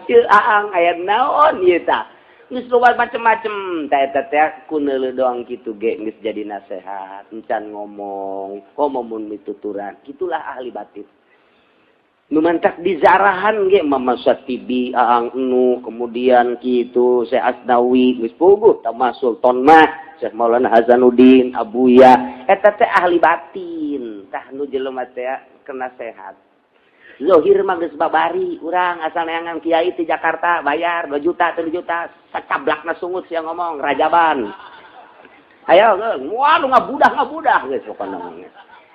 Ieu aang aya naon ieu tah. Geus loba macem-macem tah eta teh ku neuleuh doang kitu ge geus jadi nasehat, encan ngomong, komo mun mituturan. Kitulah ahli batin. Nu mantak dizarahan ge Mama Satibi Aang Nu, kemudian kitu Syekh Asnawi geus puguh tamasuk ton mah Syekh Maulana Hasanuddin Abuya eta teh ahli batin tah nu jelema teh kena sehat. Zohir mah geus babari urang asal neangan kiai di Jakarta bayar 2 juta 3 juta sacablakna sungut sia ngomong rajaban. Ayo waduh ngabudah geus pokona mah.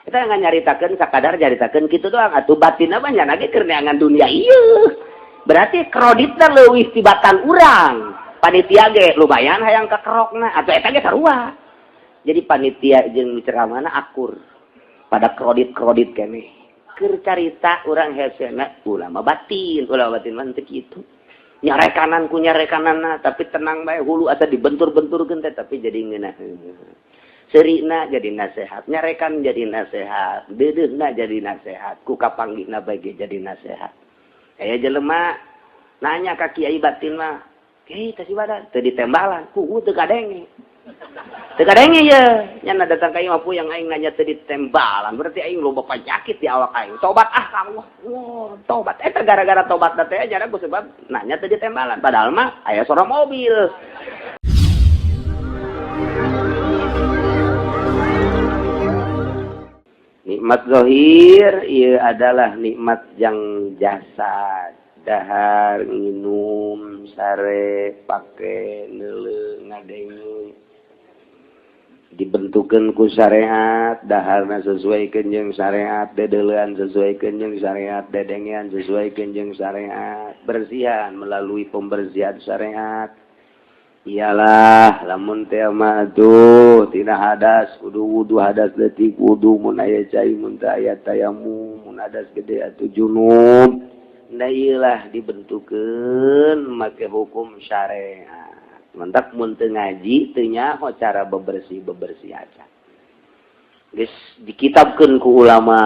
Kita nggak nyaritakeun sakadar nyaritakeun kitu doang atuh batinna mah nya ge keur neangan dunia ieu. Berarti kreditna leuwih tibatan urang. Panitia ge lumayan hayang kakerokna atuh eta ge sarua. Jadi panitia jeung ceramahna akur pada kredit-kredit keneh. Keur carita urang hesena ulama batin mah teu kitu. Nyarekanan ku nyarekananna tapi tenang bae hulu asa dibentur-benturkeun teh tapi jadi ngeunaheun. Serina jadi nasehat, nyarekan jadi nasehat, deudeuhna jadi nasehat, ku kapanggihna bae ge jadi nasehat. Aya jelema nanya ka kiai batin mah, "Kiai teh si badan teu ditembalan, ku teu kadenge." Teu kadenge ye, nya datang ka imah puyang aing nanya teu ditembalan, berarti aing loba penyakit di awak aing. Tobat ah ka Allah. Wah, tobat. Eta gara-gara tobat teh jara ku sebab nanya teu ditembalan, padahal mah aya suara mobil. Nikmat zahir ieu adalah nikmat yang jasad, dahar, nginum, sare, pake, neuleuh, ngadenge. Dibentukeun ku syariat, daharna sesuaikeun jeung syariat, dedeleuan sesuaikeun jeung syariat, dedengean sesuaikeun jeung syariat, bersihan melalui pembersihan syariat. Iyalah lamun teh mah tuh tina hadas kudu wudu, hadas leutik wudu, mun aya cai mun teu aya tayamum, mun hadas gede atuh junub. Nah iyalah dibentukeun make hukum syariat. Mantak mun teu ngaji teu nyaho cara bebersih-bebersih aja. Geus dikitabkeun ku ulama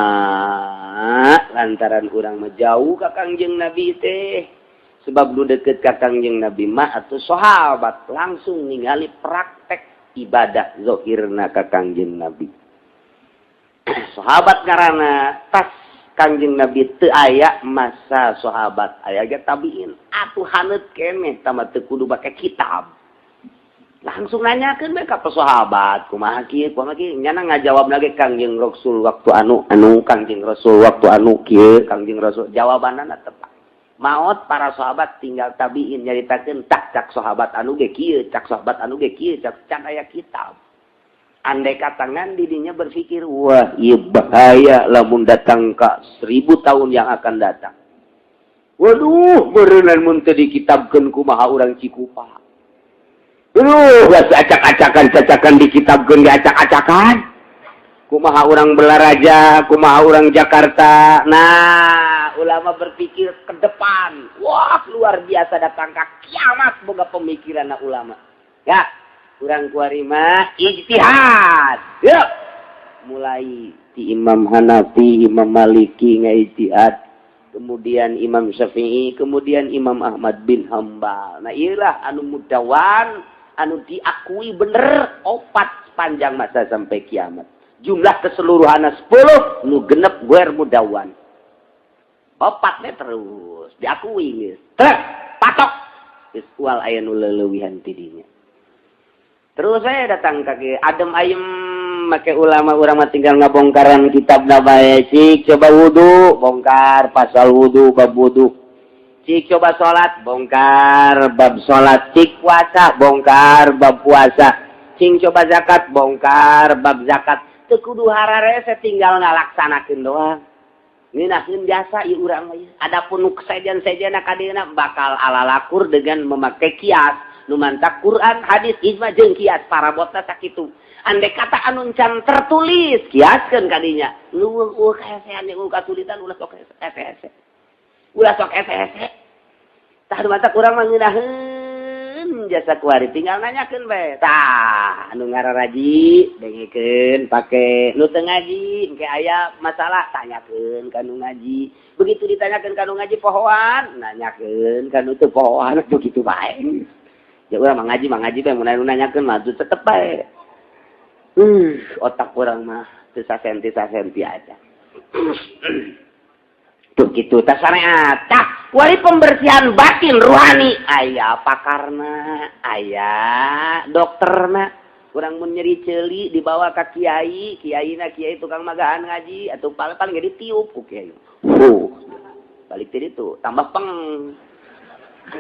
lantaran urang mah jauh ka Kangjeng Nabi teh. Sebab lu deket ka Kangjeng Nabi mah atau sahabat langsung ningali praktek ibadah zohirna ka Kangjeng Nabi. Sahabat karana tas Kangjeng Nabi teu aya masa sahabat aya ge tabiin atuh haneut keneh tama teu kudu make kitab. Langsung nanyakeun bae ka sahabat kumaha kieu kumaha kieu nyana ngajawab lagi Kangjeng Rasul waktu anu anu Kangjeng Rasul waktu anu kieu Kangjeng Rasul jawabanna tepat. Maot para sahabat tinggal tabiin nyaritakeun tak cak sahabat anu ge kieu cak sahabat anu ge kieu cak can aya kitab. Andai katangan didinya berpikir wah ieu bahaya lamun datang ka 1000 tahun yang akan datang. Waduh beureunan mun teu dikitabkeun kumaha urang Cikupa. Aduh geus acak-acakan cacakan dikitabkeun diacak-acakan. Kumaha urang Belaraja, kumaha urang Jakarta. Nah, ulama berpikir ke depan. Wah, luar biasa datang ke kiamat boga pemikiran ulama. Ya, urang kuari mah ijtihad. Yuk. Mulai di Imam Hanafi, Imam Maliki ngaijtihad, kemudian Imam Syafi'i, kemudian Imam Ahmad bin Hambal. Nah, iyalah anu mudawan, anu diakui bener opat sepanjang masa sampai kiamat. Jumlah keseluruhan 10 nu genep guer mudawan. Opatnya terus diakui geus. Trek patok. Geus ual aya nu leulewihan ti dinya. Terus saya datang ka adem ayem make ulama urang mah tinggal ngabongkaran kitab bae. Cik coba wudu, bongkar pasal wudu, bab wudu. Cik coba salat, bongkar bab salat. Cik puasa, bongkar bab puasa. Cing coba zakat, bongkar bab zakat. Teu kudu hararese tinggal ngalaksanakeun doang. Ngeunaheun jasa ieu urang mah. Adapun nu sejen-sejenna kadeuna bakal alalakur dengan memakai kias. Nu mantak Quran, hadis, ijma jeung kias parabotna sakitu. Andai kata anu can tertulis kiaskeun kadinya. Nu eueuh kahesean jeung kasulitan ulah sok hese. Ulah sok hese. Tah nu mantak urang mah ngeunaheun Jasa kuari tinggal nanyakeun bae. Tah, anu ngararaji dengekeun pake nu teu ngaji, engke aya masalah tanyakeun ka nu ngaji. Begitu ditanyakeun ka nu ngaji pohoan, nanyakeun ka nu teu pohoan begitu bae. Ya urang mah ngaji bae mun anu nanyakeun mah tetep bae. Otak urang mah teu sasenti-sasenti aja. Tuh gitu tah syariat. Tah, wali pembersihan batin ruhani aya pakarna, aya dokterna. Urang mun nyeri ceuli dibawa ka kiai, kiaina kiai tukang magahan ngaji atau paling paling ge ditiup ku kiai. Balik tadi itu tambah peng.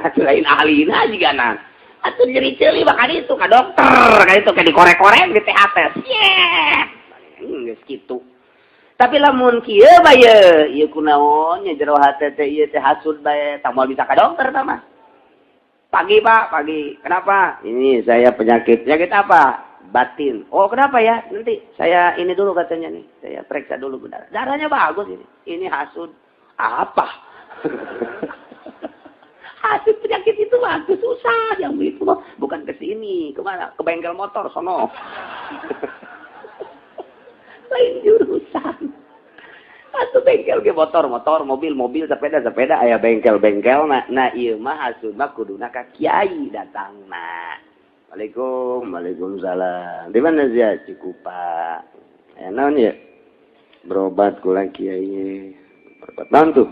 Atuh lain ahlina jigana. Atuh nyeri ceuli bakal itu ka dokter, ka itu ka dikorek-korek di THT. Yeah. Geus kitu. Tapi lamun kieu bae ieu kunaon nya jero hate teh ieu teh hasud bae tah moal bisa ka dokter tah mah. Pagi Pak, pagi. Kenapa? Ini saya penyakit. Penyakit apa? Batin. Oh, kenapa ya? Nanti saya ini dulu katanya nih. Saya periksa dulu darah. Darahnya bagus ini. Ini hasud. Apa? Hasud penyakit itu bagus susah yang itu mah bukan ke sini, kemana? Ke bengkel motor sono. Lain jurusan. Atuh bengkel ge motor, motor, mobil, mobil, sepeda, sepeda aya bengkel-bengkel nah, nah ieu mah hasud mah kuduna ka kiai datangna. Waalaikum, waalaikumsalam. Di mana sia? Cikupa. Aya naon ya? Berobat kula kiai. Berobat naon tuh?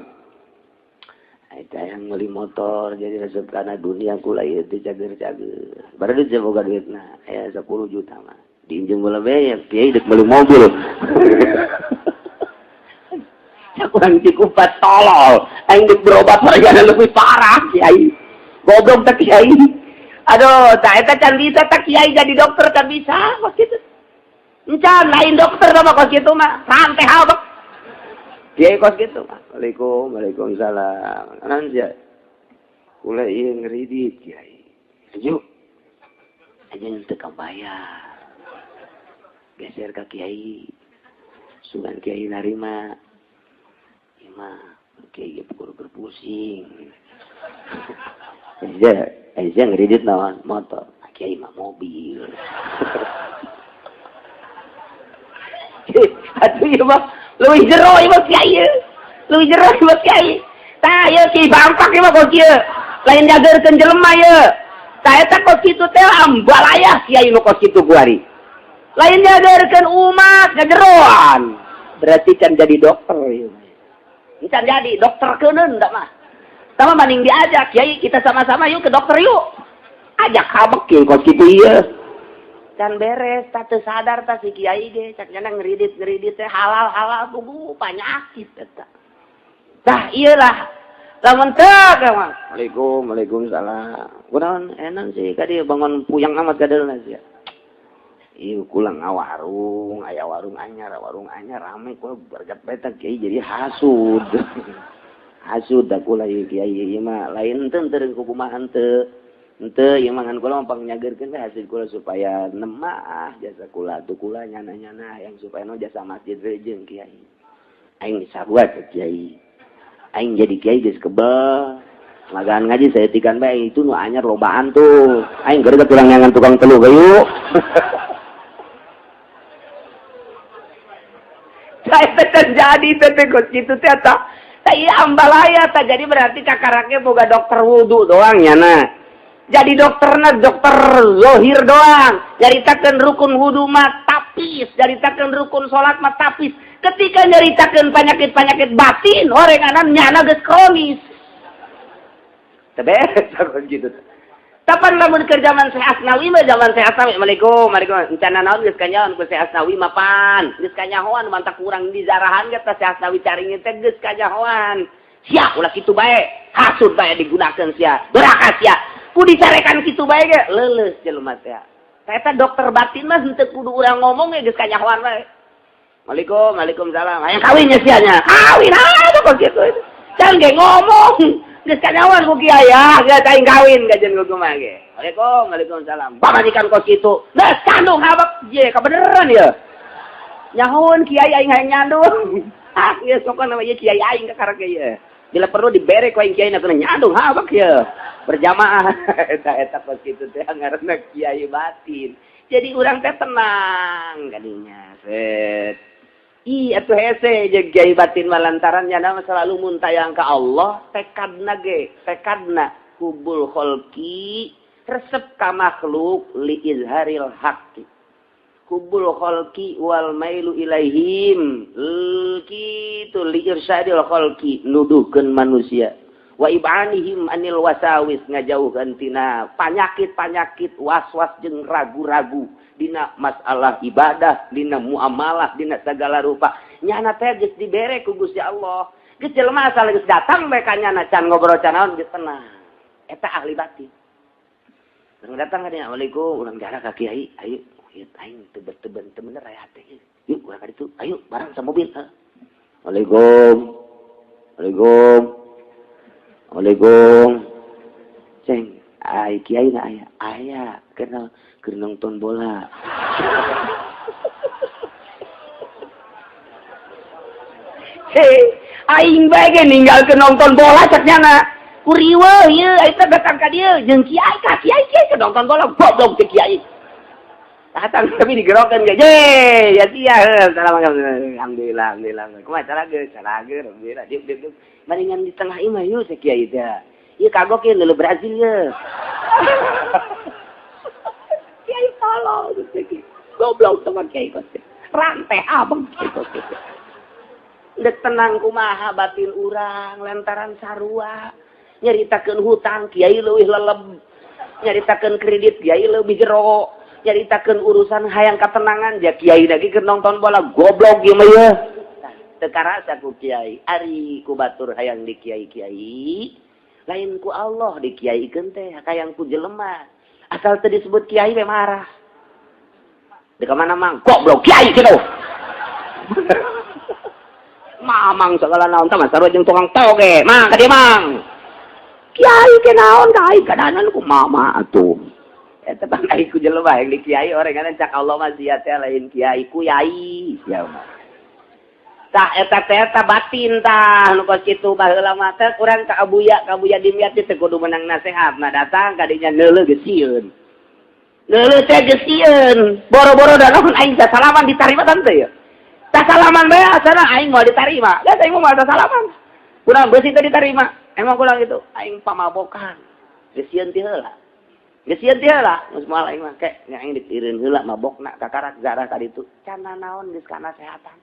Eta yang meuli motor jadi resep kana dunia kula ieu teh cager-cager. Baru duit boga duitna aya 10 juta mah. Diinjem bola bae kiai dek meuli mobil. Kurang Cikupa tolol. Aing dek berobat hargana lebih parah kiai. Goblok teh kiai. Aduh, tak eta can bisa tak kiai jadi dokter can bisa kos kitu. Encan lain dokter mah kos kitu mah. Santai habek. Kiai kos kitu mah. Waalaikum, waalaikumsalam. Naon sia? Kula ieu ngeridit kiai. Yuk. Aja teu kabayar. Geser ka kiai. Sugan kiai narima. Ieu mah kiai ge kudu berpusing. Aja, aja ngeridit naon motor. Kiai mah mobil. Atuh ieu mah leuwih jero ieu mah kiai. Leuwih jero ieu mah kiai. Tah ieu kiai bangpak ieu mah kos kieu. Lain jagerkeun jelema ieu. Tah eta kos kitu teh ambalayah kiai nu kos kitu kuari. Lain nyadarkan umat ngajeroan. Berarti can jadi dokter ieu. Can jadi dokter keuneun da mah. Sama maning diajak, kiai kita sama-sama yuk ke dokter yuk. Ajak habek kieu kos kitu ieu. Can beres, tak teu sadar tah si kiai ge, cak nyana ngeridit-ngeridit teh halal-halal kubu penyakit eta. Tah ieu lah. Lamun teu mah. Waalaikum, waalaikumsalam. Kunaon enak sih ka dieu bangun puyang amat ka dieu sia. Ieu kula ngawarung, aya warung anyar rame kula bergat bae tah kiai jadi hasud. Hasud da kula ieu kiai ieu mah lain teu teu kumaha henteu. Henteu ieu mah ngan kula mah pangnyageukeun we hasil kula supaya nemah jasa kula tuh kula nyana-nyana yang supaya no jasa masjid rejeung kiai. Aing sarua teh kiai. Aing jadi kiai geus kebel. Magaan ngaji saya tikan bae itu nu anyar lobaan tuh. Aing geus kurang nyangan tukang telu gayu. Saya terjadi teh kos kitu teh eta. Tah ieu ambalaya tah jadi berarti kakaraknya boga dokter wudu doang nyana. Jadi dokterna dokter zohir doang. Nyaritakeun rukun wudu mah tapis, nyaritakeun rukun salat mah tapis. Ketika nyaritakeun penyakit-penyakit batin, orenganan nyana geus kronis. Teu beres kos kitu. Kapan lamun keur zaman Syekh Asnawi mah zaman Syekh Asnawi, Assalamualaikum, Waalaikumsalam. Encana naon geus kanyahoan ku Syekh Asnawi mapan. Geus kanyahoan mantak kurang di zarahan ge teh Syekh Asnawi caringin teh geus kanyahoan. Sia ulah kitu bae, hasud bae digunakeun sia, doraka sia. Ku dicarekan kitu bae ge leuleus jelema teh. Eta dokter batin mah henteu kudu urang ngomong ge geus kanyahoan bae. Waalaikum, waalaikumsalam. Hayang kawin nya sia nya. Kawin atuh kos kitu. Can ge ngomong. Geus kanyahoan ku kiai ya, geus aing kawin gajeun ku kumaha ge. Waalaikum, waalaikumsalam. Pamajikan kos kitu. Geus kandung habek ye kabeneran ye. Nyahoan kiai aing hayang nyandung. Ah, geus pokona mah ieu kiai aing kakarek ye. Bila perlu dibere ku aing kiai na nyandung habek ye. Berjamaah eta eta pas kitu teh ngaranna kiai batin. Jadi urang teh tenang kadinya. Set. Ih, atuh hese jeung kiai batin mah lantaran nya mah selalu muntayang ka Allah, tekadna ge, tekadna kubul kholqi resep ka makhluk li izharil haqqi. Kubul kholqi wal mailu ilaihim kitu li irsyadil kholqi nuduhkeun manusia. Wa ibanihim anil wasawis ngajauhkeun tina panyakit-panyakit was-was jeung ragu-ragu dina masalah ibadah, dina muamalah, dina segala rupa. Nyana teh geus dibere ku Gusti Allah. Geus jelema asal geus datang bae ka nyana can ngobrol can naon geus tenang. Eta ahli batin. Urang datang ka dinya, "Assalamualaikum, urang jarak ka kiai." Ayo, ieu aing teu teu bener aya hate. Yuk urang ka ditu. Ayo bareng sa mobil. Assalamualaikum. Assalamualaikum. Assalamualaikum. Ceng, ai kiai na aya. Aya, kenal keur nonton bola. Hei, aing bae ge ninggalkeun nonton bola cek nyana. Ku riweuh ieu eta datang ka dieu jeung kiai ka kiai kiai keur nonton bola goblok teh kiai. Datang tapi digerokeun ge. Ye, ya sia, assalamualaikum. Alhamdulillah, alhamdulillah. Kumaha cara ge? Cara ge, alhamdulillah. Diuk diuk diuk. Maringan di tengah imah yeuh teh kiai teh. Ieu kagok ieu leuleuh Brazil ye. Kiai tolong goblok sama kiai kos rantai abang kiai kos. Dek tenang kumaha batin urang lantaran sarua nyaritakeun hutang kiai leuwih leleb, nyaritakeun kredit kiai leuwih jero, nyaritakeun urusan hayang katenangan ja kiai lagi keur nonton bola goblok ieu mah ye. Teu karasa ku kiai ari ku batur hayang di kiai-kiai lain ku Allah di kiaikeun teh hayang ku jelema. Asal teu disebut kiai we marah. Di mana mang? Goblok kiai kitu. Mamang segala naon tah sarua jeung tukang toge. Mang ka dieu mang. Kiai ke naon ka aing kadanan ku mama atuh. Eta tah ai ku jelema yang di kiai orang cak Allah mah sia teh lain kiai ku yai sia mah. Tah eta teh eta batin tah nu kos kitu baheula mah teh urang ka Abuya Dimyati teh kudu menang nasehat. Nah datang ka dinya neuleuh geus sieun. Neuleuh teh geus sieun. Boro-boro da naon aing salaman ditarima tante ya. Tah salaman bae asana aing moal ditarima. Da aing moal salaman. Kurang beusi teh ditarima. Emang kurang itu aing pamabokan. Geus sieun ti heula. Geus sieun ti heula geus moal aing mah ke nya aing ditireun heula mabokna kakarak zarah ka ditu. Can naon geus kana sehatan.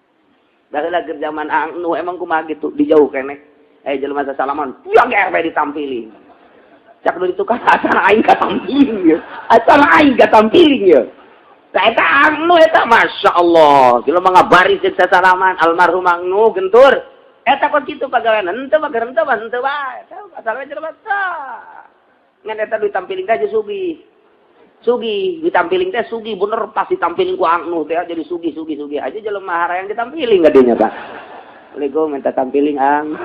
Baheula keur zaman anu emang kumaha gitu dijauh keneh. Jelema salaman, ya geer bae ditampiling. Cak nu ditu kan asal aing katampiling ye. Asal aing katampiling ye. Tah eta anu eta masyaallah. Jelema ngabaris jeung sasalaman almarhum anu gentur. Eta kok kitu pagawean henteu mah henteu mah henteu bae. Asal we jelema tah. Ngan eta ditampiling teh sugih. Sugih ditampiling teh sugih bener pas ditampiling ku anu teh jadi sugih sugih sugih aja jelema harayang ditampiling gadinya Pak. Assalamualaikum minta tampiling ang.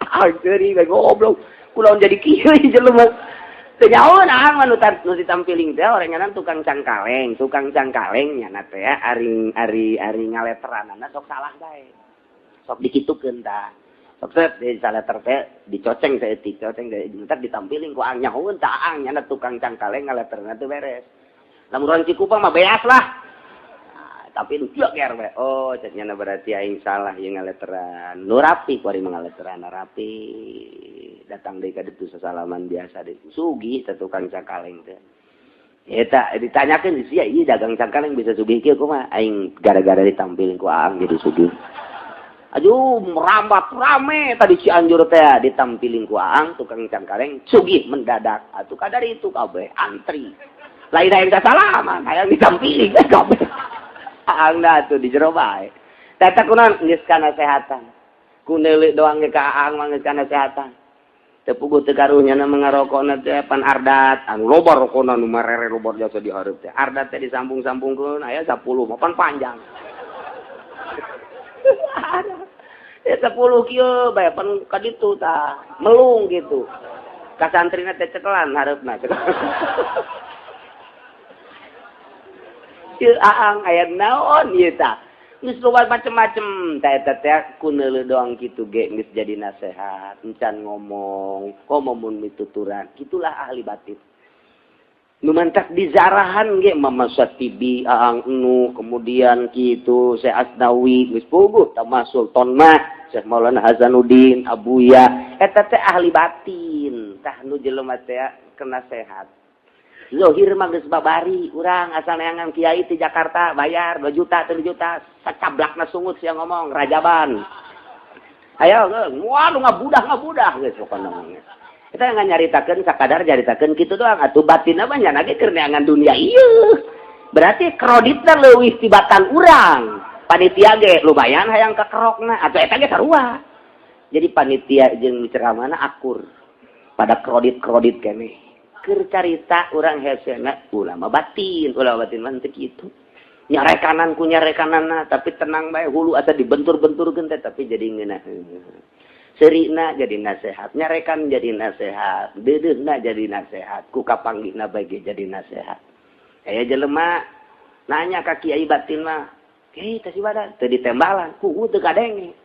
Ageuri bae goblok. Kunaon jadi kieu jelema. Teu nyahoeun ang mah nu ditampiling teh orangan tukang cangkaleng nya teh ari ari ari ngaleteranana sok salah bae. Sok dikitukeun tah. Sok set di saleter teh dicoceng saeutik, coceng entar ditampiling ku ang nyahoeun tah ang nya tukang cangkaleng ngaleterna teu beres. Lamun urang Cikupa mah beas lah. Nah, tapi nu kieu ger we. Oh, cek nya berarti aing salah ieu ngaleteran. Nu rapi ku ari ngaleteran rapi. Datang deui ka ditu sasalaman biasa deui. Sugih teh tukang cangkaleng teh. Eta ditanyakeun sia ieu dagang cangkaleng bisa sugih kieu kumaha? Aing gara-gara ditampiling ku aang jadi sugih. Aduh, merambat rame tadi Cianjur teh ditampiling ku aang tukang cangkaleng sugih mendadak. Atuh kadar itu kabeh antri. Lain hayang salaman, hayang ditampiling kabeh. Aang dah tuh di jero bae. Tata kunaon geus kana sehatan. Ku neuleuh doang ge ka aang mah geus kana sehatan. Teu puguh teu karunya na ngarokona teh pan ardat anu loba rokona nu marere loba jasa di hareup teh. Ardat teh disambung-sambungkeun aya 10 mah pan panjang. Ya 10 kieu bae pan ka ditu tah melung gitu. Ka santrina teh cekelan hareupna. Ieu aang aya naon ieu tah. Geus loba macem-macem. Tah, eta teh ku neuleuh doang kitu ge geus jadi nasehat, encan ngomong, komo mun mituturan. Gitulah ahli batin. Nu mantak dizarahan ge Mama Satibi, Aang Nu, kemudian kitu Syekh Asnawi geus puguh termasuk ton mah Syekh Maulana Hasanuddin, Abuya, eta teh ahli batin. Tah, nu jelema teh kena sehat. Zohir mah geus babari, urang asal neangan kiai di Jakarta bayar 2 juta, 3 juta, sacablakna sungut sia ngomong rajaban. Ayo, waduh, ngabudah ngabudah geus pokona. Kita nggak nyaritakeun, sakadar nyaritakeun kitu doang, atuh batin apa nya lagi keur neangan dunia ieu. Berarti kreditna leuwih tibatan urang. Panitia ge lumayan hayang kekerokna, atuh eta ge sarua. Jadi panitia jeung ceramahna akur pada kredit-kredit keneh. Keur carita urang hesena ulama batin, ulama batin mah teu kitu. Nyarekanan ku nyarekanana, tapi tenang bae, hulu asa dibentur-benturkeun teh, tapi jadi ngeunah. Serina jadi nasehat, nyarekan jadi nasehat, deudeuhna jadi nasehat, ku kapanggihna bae ge jadi nasehat. Aya jelema nanya ka kiai batin mah, "Kiai, teh badan teu ditembalan, ku teu kadenge."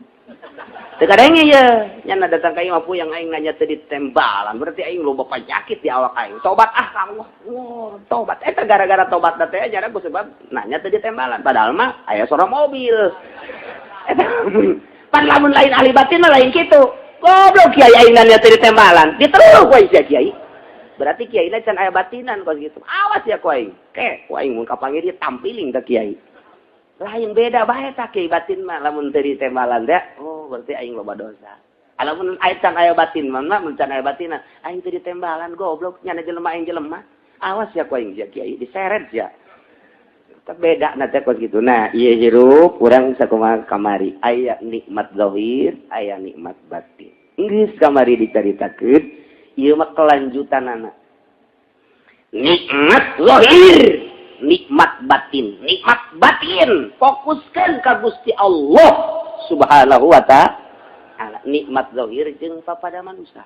Teu kadenge ye, nya datang ka imah puyang, "Aing nanya teu ditembalan, berarti aing loba penyakit di awak aing. Tobat ah ka Allah." Wah, tobat. Eta gara-gara tobat teh nya ku sebab nanya teu ditembalan, padahal mah aya suara mobil. Eta pan lamun lain ahli batin mah lain kitu. "Goblok kiai, aing nanya teu ditembalan." Diteluh ku aing sia kiai. Berarti kiai can aya batinan kos gitu. Awas ya ku aing. Ke, ku aing mun kapanggih dia tampiling ka kiai. Lain, beda bae tah kiai batin mah, lamun teu ditembalan teh, oh berarti aing loba dosa. Lamun aya can aya batin mah, mun can aya batinan, aing teu ditembalan, goblok nyana jelema aing jelema. Awas ya ku aing sia kiai, diseret sia. Beda na teh kos gitu. Nah, ieu hirup urang sakumaha kamari, aya nikmat zahir, aya nikmat batin. Geus kamari dicaritakeun, ieu mah kelanjutanana. Nikmat zahir, nikmat batin, nikmat batin fokuskan ka Gusti Allah Subhanahu wa Ta'ala. Nikmat zahir jeung papada manusia.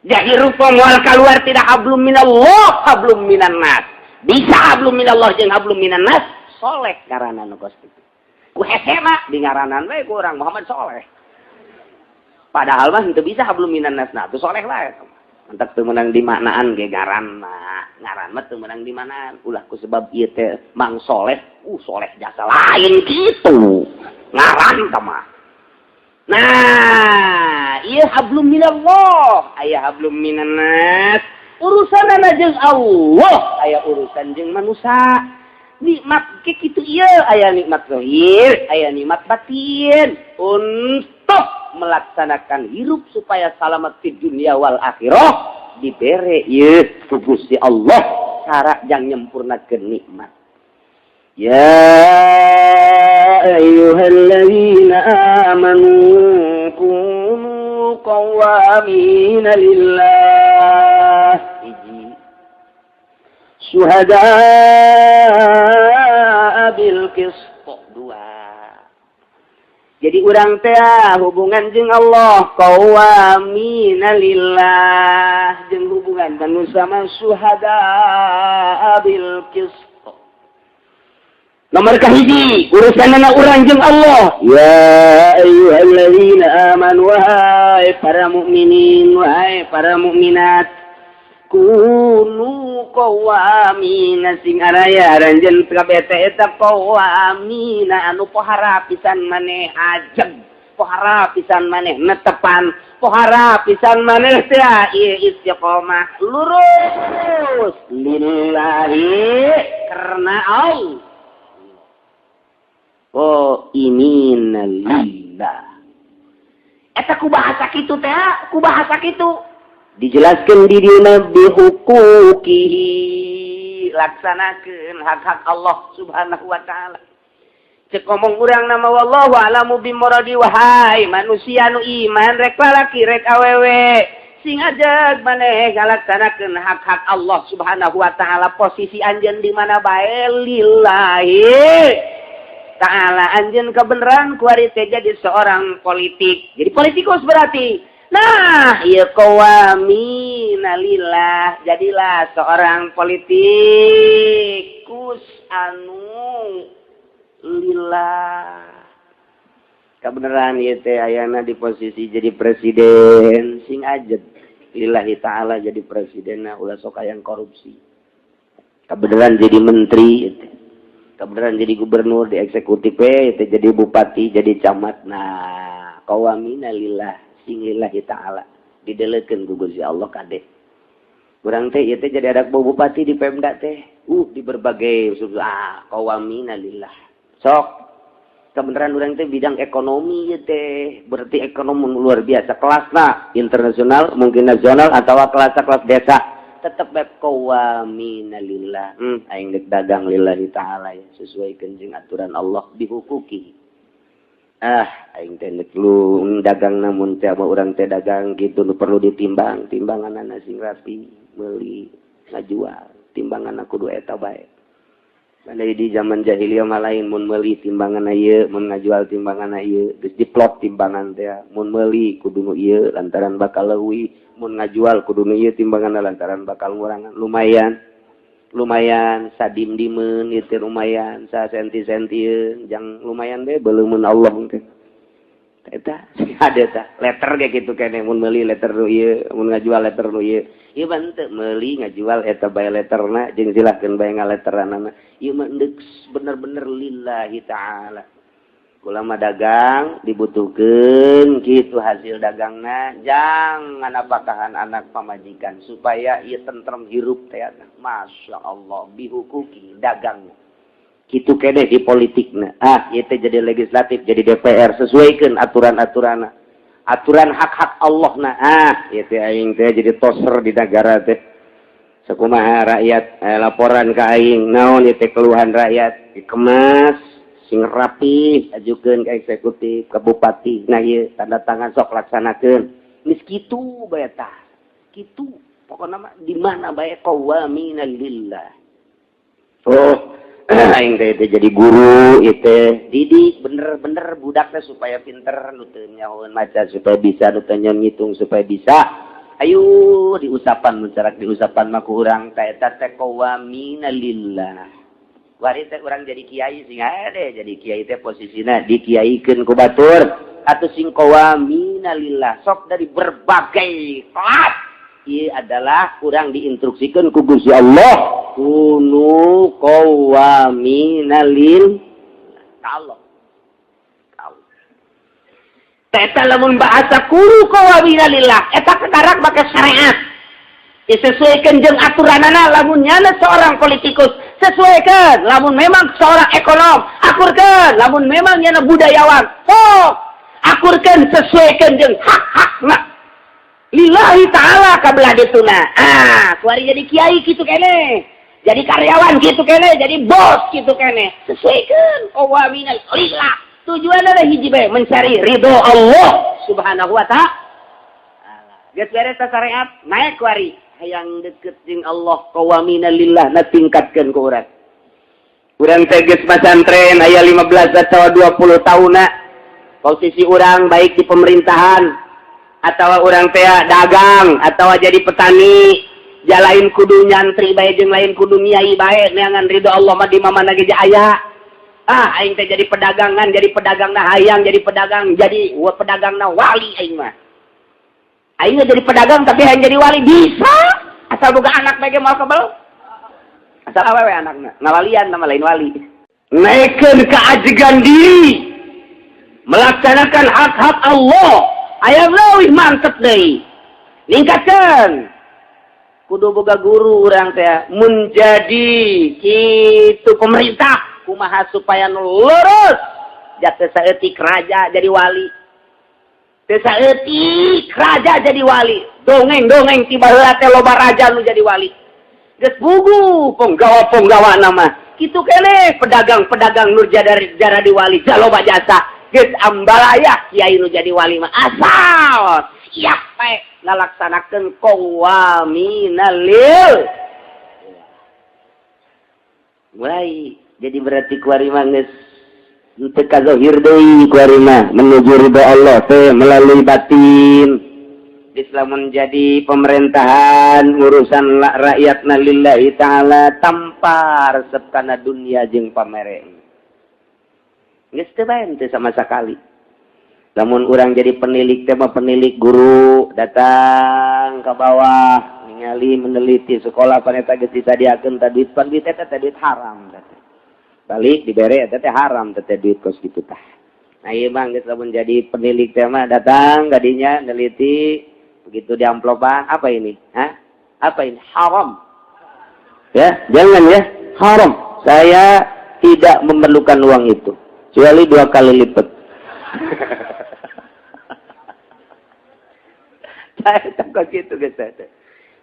Jadi rupa moal keluar tidak hablum minallah, hablum minan nas. Bisa hablum minallah jeung hablum minan nas, soleh karena nu kos kitu. Ku hese mah di ngaranan we ku urang Muhammad Soleh. Padahal mah henteu bisa hablum minan nas, nah tuh soleh lah. Mantak teu meunang dimaknaan ge ngaran mah. Ngaran mah teu meunang dimaknaan. Ulah ku sebab ieu teh Mang Soleh, soleh jasa lain gitu. Ngaran tah mah. Nah, ieu hablum minallah, aya hablum minan nas. Urusan jeung Allah, aya urusan jeung manusia. Nikmat ke kitu ieu, aya nikmat zahir, aya nikmat batin. Untuk melaksanakan hirup supaya selamat di dunia wal akhirah dibere ieu ku Gusti Allah cara yang nyempurnakeun nikmat. Ya ayyuhalladzina amanu kunu qawwamina lillah hiji syuhada bil qist dua. Jadi urang teh hubungan jeung Allah qawwamina lillah, jeung hubungan manusia mah syuhada bil qist. Nomor kahiji urusan anak urang jeung Allah. Ya ayyuhalladzina amanu, wahai para mukminin, wahai para mukminat, kunu qawwamina, sing araya aranjeun kabeh teh eta qawwamina anu pohara pisan maneh ajeg, pohara pisan maneh netepan, pohara pisan maneh teh ieu istiqomah lurus lillahi karena Allah. Oh, ini lillah. Eta ku bahasa kitu teh, ku bahasa kitu dijelaskan di dina bihuquqihi, laksanakeun hak-hak Allah Subhanahu wa Taala. Cek ngomong urang nama wallahu a'lamu bimuradi. Wahai manusia nu iman, rek lalaki rek awewe, sing ajeg maneh ngalaksanakeun hak-hak Allah Subhanahu wa Taala. Posisi anjeun di mana bae, lillahi ta'ala anjeun kebenaran kuari teh jadi seorang politik, jadi politikus berarti. Nah, ieu qawwamina lillah, jadilah seorang politikus anu Lillah. Kebenaran ieu teh ayana di posisi jadi presiden, sing ajeg lillahi ta'ala jadi presiden, nah, ulah sok hayang korupsi. Kebenaran jadi menteri itu, kebenaran jadi gubernur di eksekutif itu, jadi bupati, jadi camat, nah, qawwamina lillah, sing lillahi ta'ala, didelekeun ku Gusti Allah. Kade urang teh ieu teh jadi ada bupati di Pemda teh, di berbagai, ah, qawwamina lillah. Sok kebenaran urang teh bidang ekonomi ieu teh, berarti ekonomi luar biasa, kelasna internasional, mungkin nasional atau kelas kelas desa, tetep bae qawwamina lillah. Aing dek dagang lillahi ta'ala ya, sesuai jeung aturan Allah bihuquqihi. Ah, aing teh dek lu dagang, namun teh urang teh dagang gitu nu perlu ditimbang, timbangan sing rapi, meuli ngajual timbangan kudu eta bae. Dari di zaman jahiliyah mah lain, mun meuli timbangan ieu, mun ngajual timbangan ieu, geus diplot timbangan teh. Mun meuli kudu nu ieu lantaran bakal leuwih, mun ngajual kudu nu ieu timbangan lantaran bakal ngurangan. Lumayan, lumayan sadim-dimeun ieu teh, lumayan sa senti-sentieun, jang lumayan deh beleumeun Allah teh. Eta ada tah letter kayak gitu kene, mun meuli letter nu ieu, mun ngajual letter nu ieu. Ieu mah henteu, meuli ngajual eta bae letterna jeung silahkeun bae ngaletteranana. Ieu mah endek bener-bener lillahi ta'ala. Ulama dagang dibutuhkeun kitu hasil dagangna jangan apakahan anak pamajikan supaya ieu tentrem hirup teh. Masya Allah, bihuquqihi dagang kitu kene di politikna. Ah, ieu teh jadi legislatif, jadi DPR, sesuaikan aturan-aturan, aturan hak-hak Allah. Nah, ah, ieu teh aing teh jadi toser di negara teh, sakumaha rakyat laporan ke aing, naon ieu teh keluhan rakyat, dikemas sing rapi, ajukeun ke eksekutif, ke bupati. Nah, ieu tanda tangan, sok laksanakeun. Geus kitu bae tah, kitu pokokna mah di mana bae qawwamina lillah. Oh, aing teh jadi guru ieu teh, didik bener-bener budaknya supaya pinter, nu teu nyahoeun maca supaya bisa, nu teu ngitung supaya bisa. Ayo diusapan, mencarak diusapan mah ku urang teh, eta teh qawwamina lillah. Wari teh urang jadi kiai, sing ade jadi kiai teh posisina dikiaikeun ku batur atau sing qawwamina lillah. Sok dari berbagai kelas ieu adalah kurang diinstruksikan ku Gusti Allah, kunu qawwamina lil Allah. Eta lamun bahasa kunu qawwamina lillah, eta kekarak make syariat, disesuaikan jeung aturanana. Lamun nyana seorang politikus, sesuaikan. Lamun memang seorang ekonom, akurkan. Lamun memang nyana budayawan, sok akurkan, sesuaikan jeung hak-hakna lillahi ta'ala kabelah dituna. Ah, kuari jadi kiai kitu kene, jadi karyawan kitu kene, jadi bos kitu kene, sesuaikan qawwamina lillah. Tujuan adalah hiji bae, mencari ridho Allah Subhanahu wa Ta'ala. Geus beres syariat, naik kuari hayang deket jeung Allah, qawwamina lillah na tingkatkeun ku urang. Urang teh geus masantren aya 15 atau 20 tahunna, posisi urang baik di pemerintahan atau urang teh dagang atau jadi petani, jalain kudu nyantri bae jeung lain kudu nyai bae, neangan ridho Allah mah di mana ge aya. Ah, aing teh jadi pedagangan, jadi pedagang na hayang jadi pedagang, jadi pedagang na wali. Aing mah aing jadi pedagang tapi hayang jadi wali bisa, asal boga anak bae moal kebel, asal awewe anakna ngawalian, nama lain wali. Naikkeun keajegan diri melaksanakan hak-hak Allah, aya leuwih mantep deui, ningkatkeun kudu boga guru. Urang teh menjadi kitu pemerintah, kumaha supaya nu lurus, jatuh saeutik raja jadi wali, teu saeutik raja jadi wali. Dongeng-dongeng ti baheula teh loba raja nu jadi wali, geus bugu penggawa-penggawa nama kitu kene. Pedagang-pedagang nu jadi jaradi wali jaloba jasa, geus ambalaya. Kiai nu jadi wali mah asal siap bae ngalaksanakeun qawwamina lil. Mulai jadi berarti kuari mah geus teu kazohir deui, kuari mah menuju ridho Allah teh melalui batin. Islam menjadi pemerintahan, urusan rakyat na lillahi ta'ala, tanpa resep kana dunia jeung pamere. Geus teu bae teu sama sekali. Lamun urang jadi penilik teh mah penilik guru datang ke bawah ningali meneliti sekolah pan eta geus disadiakeun tah duit pan duit eta teh duit haram teh. Balik dibere eta teh haram teh duit kos kitu tah. Nah ieu mah geus lamun jadi penilik teh mah datang gadinya neliti begitu di amplopan apa ini? Hah? Apa ini? Haram. Ya, jangan ya, haram. Saya tidak memerlukan uang itu kecuali 2 kali lipat. Saya takut gitu guys.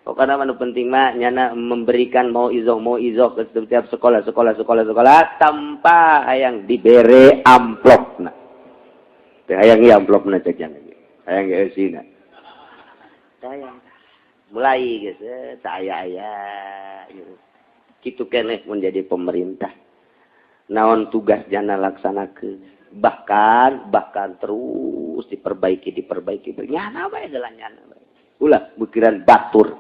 Pokoknya mah penting mah nyana memberikan mau izoh ke setiap sekolah sekolah sekolah sekolah tanpa hayang dibere amplopna. Teh hayang ieu amplopna cek yang hayang eusina. Hayang. Mulai guys, saya aya gitu. Kitu keneh menjadi pemerintah. Naon tugas jana laksanakeun. Bahkan terus diperbaiki nyana bae jalan nyana bae. Ulah bukiran batur.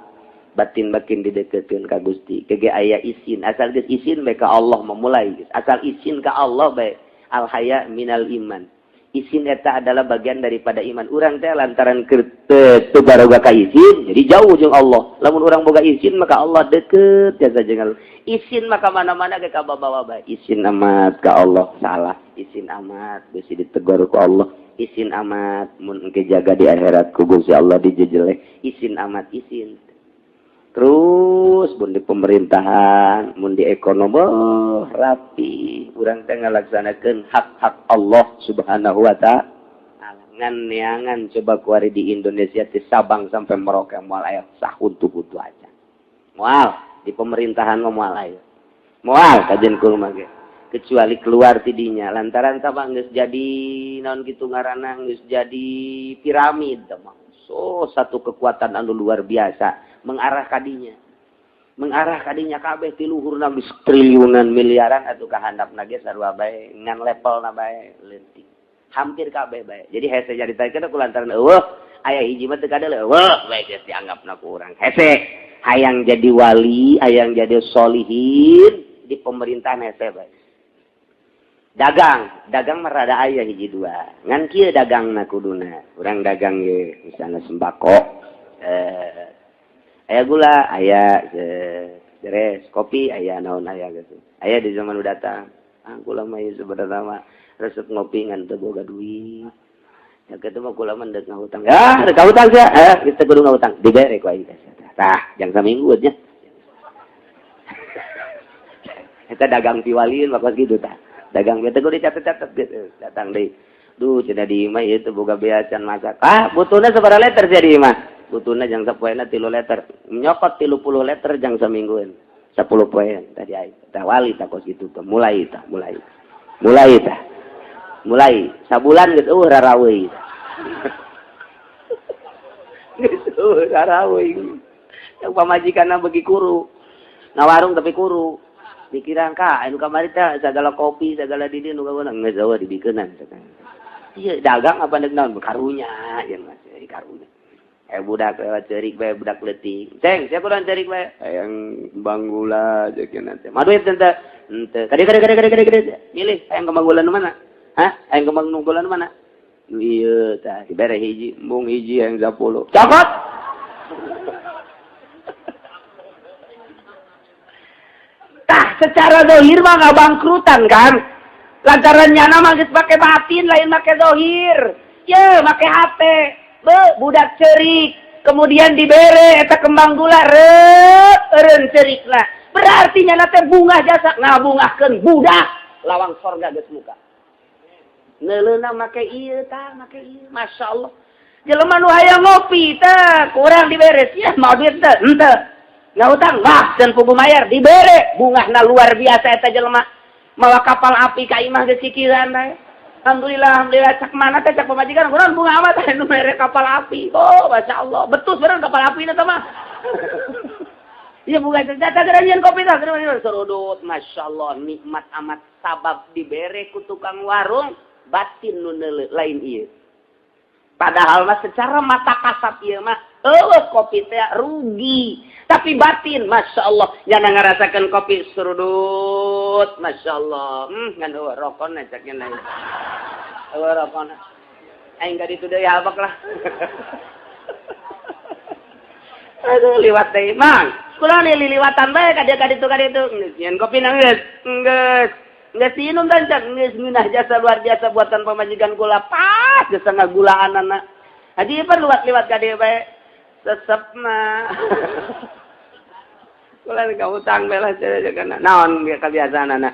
Batin makin dideketkeun ka Gusti. Kege aya isin, asal geus isin bae ka Allah memulai geus. Asal isin ka Allah bae. Al haya minal iman. Isin eta adalah bagian daripada iman. Urang teh lantaran teu baroga ka isin, jadi jauh jeung Allah. Lamun urang boga isin maka Allah deket jasa jeung Allah. Isin maka mana-mana ge ka bawa bae. Isin amat ka Allah salah, isin amat bisi ditegur ku Allah. Isin amat mun engke jaga di akhirat ku Gusti Allah dijejeleh. Isin amat isin. Terus mun di pemerintahan, mun di ekonomi oh, rapi. Urang teh ngalaksanakeun hak-hak Allah Subhanahu wa ta'ala. Ngan neangan coba kuari di Indonesia di Sabang sampai Merauke moal aya sahuntu-huntu aja. Moal di pemerintahan mah moal aya. Moal kajian kumaha ge. Kecuali keluar tidinya lantaran Sabang geus jadi naon kitu ngaranna geus jadi piramid mah. So satu kekuatan anu luar biasa mengarah kadinya kabeh ti luhurna geus triliunan miliaran atuh ka handapna ge sarua bae ngan levelna bae leutik hampir kabeh bae. Jadi hese nyaritakeun ku lantaran eueuh aya hiji mah teu kadeuleung eueuh bae geus dianggapna ku urang hese hayang jadi wali hayang jadi solihin di pemerintahan hese bae. Dagang mah rada aya hiji dua ngan kieu dagangna kuduna urang dagang ye misalna sembako aya gula, aya beres, kopi, aya naon aya gitu. Aya di zaman udah datang. Ah, kula mah ieu sebenarnya mah resep ngopi ngan teu boga duit. Ya kitu mah kula mah deuk ngahutang. Ya, deuk ngahutang sia. Kita kudu ngahutang. Dibere ku aing teh. Tah, jang saminggu nya. Eta dagang piwalieun mah kos kitu tah. Dagang teh kudu dicatet-catet gitu. Datang deui. Duh, cenah di imah ieu teu boga bea can masak. Ah, butuhna sabaraha liter sia di imah? Butuhna jang sapoena 3 liter. Nyokot 30 liter jang saminggueun. 10 poean tadi aing. Tah wali tah kos kitu teh. Mulai tah, mulai. Mulai tah. Mulai sabulan geus eueuh raraweui. Geus eueuh raraweui. Yang pamajikanna beuki kuru. Ngawarung tapi kuru. Pikiran ka anu kamari teh sagala kopi, sagala di dieu nu kaweunang geus eueuh dibikeunan. Ieu dagang apa deuk naon karunya ieu mah karunya. Budak lewat cerik bae budak leutik. Ceng, siapa kurang cerik bae? Hayang kembang gula jeung nanti. Mah duit teh henteu. Kade kade kade kade kade. Milih hayang kembang gula nu mana? Hah? Hayang kembang gula nu mana? Nu ieu tah dibere hiji, embung hiji hayang 10. Cokot. Tah secara zahir mah ngabangkrutan kan? Lantaran nyana mah geus make batin lain make zahir. Ye, make hate. Be, budak cerik kemudian dibere eta kembang gula reureun cerikna berarti nyana teh bungah jasa ngabungahkeun budak lawang sorga geus muka neuleuna make ieu tah make ieu masyaallah jelema nu hayang ngopi teh kurang dibere sia mau duit teh henteu ngahutang bah can pugu mayar dibere bungahna luar biasa eta jelema mawa kapal api ka imah geus kikiran bae. Alhamdulillah, alhamdulillah cak mana teh cak pamajikan kurang bunga amat nu mere kapal api. Oh, masyaallah. Betul bener kapal api na mah. Iya bunga teh geura kopi tah serudut. Masyaallah nikmat amat sabab dibere ku tukang warung batin nu lain ieu. Padahal mah secara mata kasat ieu mah eueuh kopi teh rugi. Tapi batin masya Allah nyana ngarasakeun kopi serudut. Lembut, masya Allah. Ngan euweuh rokona cek nya. Euweuh rokona. Aing ka ditu deui habak lah. Aduh, liwat deui, Mang. Kula liliwatan bae ka dieu ka ditu ka ditu. Geus nyeun kopi na geus. Geus. Geus diinum dan cak geus ngeunah jasa luar biasa buatan pamajikan kula pas geus ngagulaanana. Haji pan liwat-liwat ka dieu bae. Sesepna. Kula ka utang bae lah kana. Naon kebiasaanana?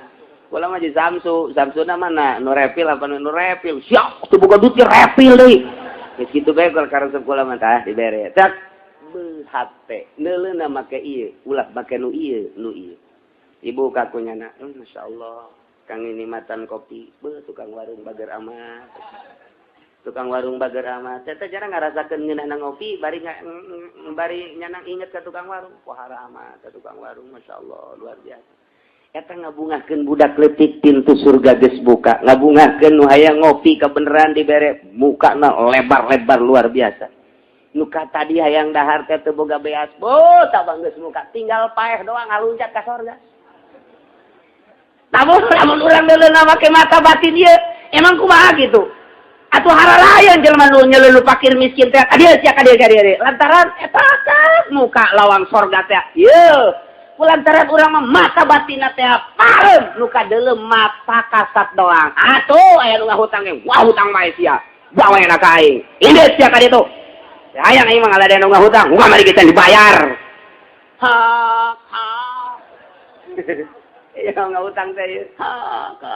Kula mah di Samsu, Samsuna mana? Nu refill apa nu refill? Siap, teu boga duit refill deui. Geus kitu bae kalau karesep kula mah tah dibere. Tak hate neuleuna make ieu, ulah make nu ieu, nu ieu. Ibu kakunya na, Masya Allah, kang ini matan kopi, beuh tukang warung bager amat. Tukang warung bager amat. Teh jarang ngarasakeun ngeunahna ngopi, bari bari nyana inget ka tukang warung. Wah, amat ka tukang warung, Masya Allah, luar biasa. Eta ngabungahkeun budak leutik, pintu surga geus buka. Ngabungahkeun nu hayang ngopi kebeneran dibere, mukana lebar-lebar luar biasa. Nuka tadi hayang dahar teh teu boga beas, bo tabang geus muka, tinggal paeh doang ngaluncat ka sorga. Lamun lamun urang neuleuna make mata batin ieu, emang kumaha gitu? Atuh haralayan jelema nu nyelulu fakir miskin teh, ka dieu sia, ka dieu, ka dieu. Lantaran eta muka lawang sorga teh. Ieu lantaran urang mah mata batinna teh pareum, nu kadeuleu mata kasat doang. Atuh aya nu ngahutang ge, wah hutang bae sia. Bawa enak ka aing. Ini sia ka ditu. Hayang aing mah ngaladen nu ngahutang, muka mari kita dibayar. Ha ha. Ya ngahutang teh ha ha.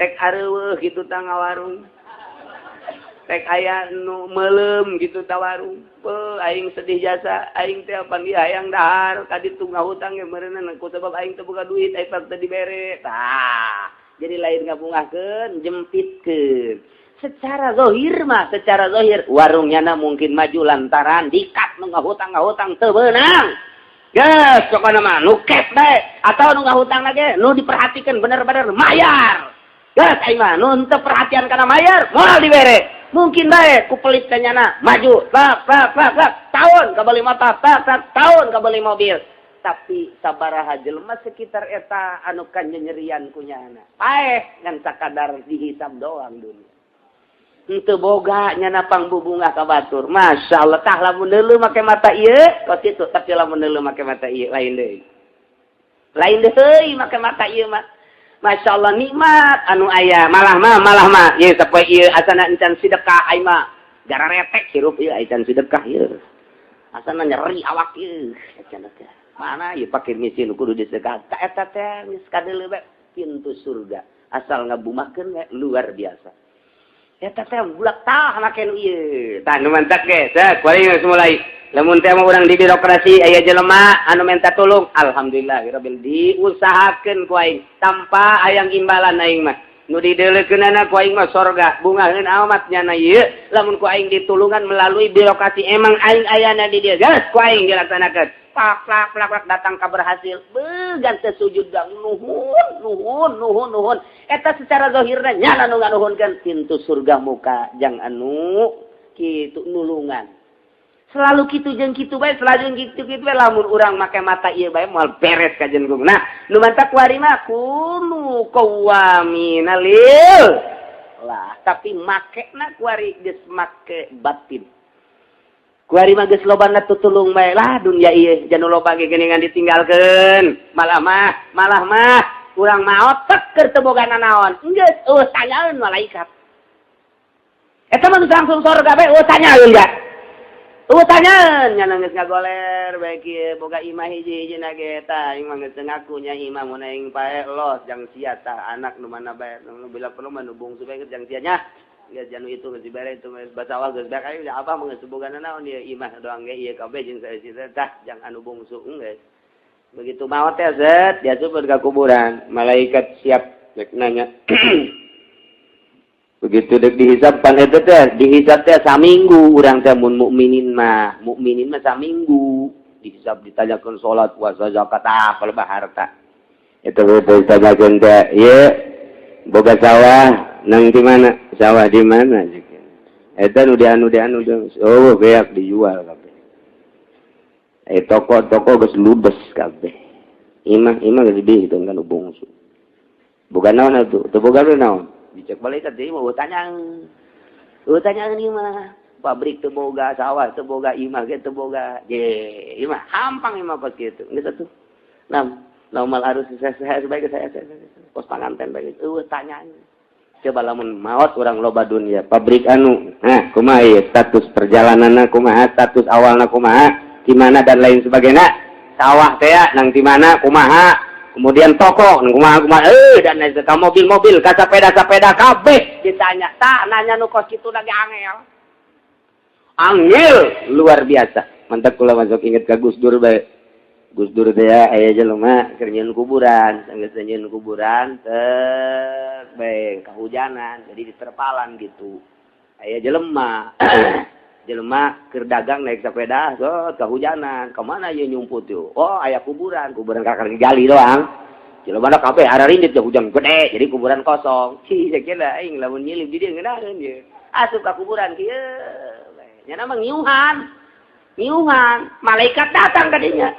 Tek areuweuh kitu tah ngawarung. Tek aya nu meuleum gitu ta warung. Beuh aing sedih jasa, aing teh pan ieu hayang dahar ka ditu ngahutang ge meureunna ku sebab aing teu boga duit, aing teu dibere. Tah, jadi lain ngabungahkeun, jempitkeun. Secara zohir mah, secara zohir warungnya na mungkin maju lantaran dikat nu ngahutang ngahutang teu beunang. Geus pokona mah nu cash bae atau nu ngahutang lagi nu diperhatikan bener-bener mayar. Geus aing mah nu henteu perhatian kana mayar moal dibere. Mungkin bae ku pelit ka nyana maju tak tak tak tak tahun kabeli motor, tak tak tahun kabeli mobil. Tapi sabaraha jelema sekitar eta anu kanyerian ku nyana. Paeh ngan sakadar dihisab doang dunia. Henteu boga nyana pangbubungah ka batur. Masya Allah, tah lamun deuleu make mata ieu kos kitu, tapi lamun deuleu make mata ieu lain deui. Lain deui make mata ieu mah. Masya Allah, nikmat anu aya malah mah ieu sapoe ieu asana encan sedekah aing mah gara retek hirup ieu encan sedekah ieu. Asana nyeri awak ieu cenah teh. Mana ieu fakir miskin kudu disedekah. Ta eta teh geus kadeuleu bae pintu surga. Asal ngabumahkeun we luar biasa. Eta teh bulak tah make nu ieu. Tah nu mantak ge, teh kuari geus mulai. Lamun teh mah urang di birokrasi aya jelema anu minta tulung, alhamdulillah rabbil diusahakeun ku aing tanpa hayang imbalan aing mah. Nu dideulekeunana ku aing mah sorga, bungaheun amat nyana ieu lamun ku aing ditulungan melalui birokrasi emang aing ayana di dieu. Geus ku aing dilaksanakeun. Plak plak plak plak datang ka berhasil. Beuh teu sujud gang nuhun nuhun nuhun nuhun. Eta secara zahirna nyana nu nganuhunkeun pintu surga muka jang anu kitu nulungan. Selalu kitu jeung kitu bae, selalu kitu kitu bae lamun urang make mata ieu bae moal beres ka jeung. Nah, nu mantak kuari mah kunu qawwamina lil lah, tapi makena kuari geus make batin. Kuari mah geus lobana tutulung bae lah dunia ieu janu loba ge geuningan ditinggalkeun. Malah mah urang maot tek keur teu boga nanaon. Geus eueuh tanyaeun malaikat. Eta mah langsung surga bae eueuh tanyaeun ga. Eueuh tanyaeun nya geus ngagoler bae kieu boga imah hiji-hijina ge tah aing mah geus ngaku nya imah mun aing paeh los jang sia tah anak nu mana bae nu bila perlu mah nu bungsu bae jang sia nya. Geus janu itu geus dibere itu geus basawah geus bae aing abah mah geus boga naon ieu imah doang ge ieu kabeh jeung saeusi tah jang anu bungsu geus. Begitu maot teh zet diasupkeun ka kuburan, malaikat siap rek nanya. Begitu dek dihisab pan eta teh dihisab teh saminggu urang teh mun mukminin mah saminggu dihisab, ditanyakeun salat, puasa, zakat, ah kalau harta. Itu ditanyakeun teh ieu boga sawah nang di mana, sawah di mana eta nu dianu dianu, oh beak dijual kabeh, eh toko-toko geus ludes kabeh. Imah imah geus dihitung kan bungsu. Boga naon atuh? Teu boga naon? Dicek malaikat deui mah tanya. Tanya ieu mah. Pabrik teu boga, sawah teu boga, imah ge teu boga. Je, imah hampang imah kos kitu. Geus atuh. Nah, normal harus saya sebaik saya kos panganten bae eueuh tanya. Coba lamun maot urang loba dunia, pabrik anu, nah kumaha ieu status perjalananna, kumaha status awalna, kumaha, di mana dan lain sebagainya. Sawah teh nang di mana, kumaha, kemudian toko nang kumaha kumaha dan lain sebagainya, mobil-mobil, ka sepeda-sepeda kabeh ditanya. Tah, nanya nu kos kitu lagi angel. Angel luar biasa. Mantap kula masuk inget ka Gus Dur bae. Gus Dur teh aya jelema keur nyieun kuburan, sanggeus nyieun kuburan teh bae kahujanan, jadi diterpalan gitu. Aya jelema jelema keur dagang naik sepeda, so kahujanan, kemana ieu nyumput tuh? Oh, aya kuburan, kuburan kakak gali doang. Jelema kabeh ararindit hujan gede, jadi kuburan kosong. Cih, kira aing lamun nyilip di dieu ngeunaheun ieu. Asup ka kuburan kieu. Nya mah ngiuhan. Ngiuhan, malaikat datang ka dinya.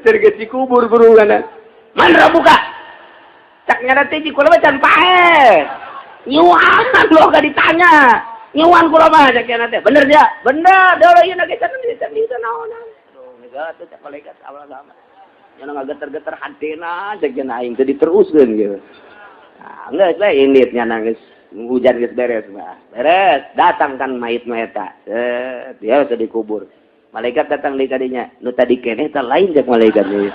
Terus dikubur guru kana. Man rabbuka? Cak nyana teh kula mah can paeh. Ngiuhan lo gak ditanya. Ngiuhan kula mah cak nyana teh. Bener ya? Bener. Deui ieu ge can can di naonan. Aduh, geus atuh cak malaikat awal sama. Nyana ngageter-geter hatena cak nyana aing teh diteruskeun gitu. Nah, geus we indit nyana geus hujan geus beres mah. Beres, datang kan mayit mah eta. Set, dia sudah dikubur. Malaikat datang di kadinya, nu tadi keneh teh lain cek malaikat nih.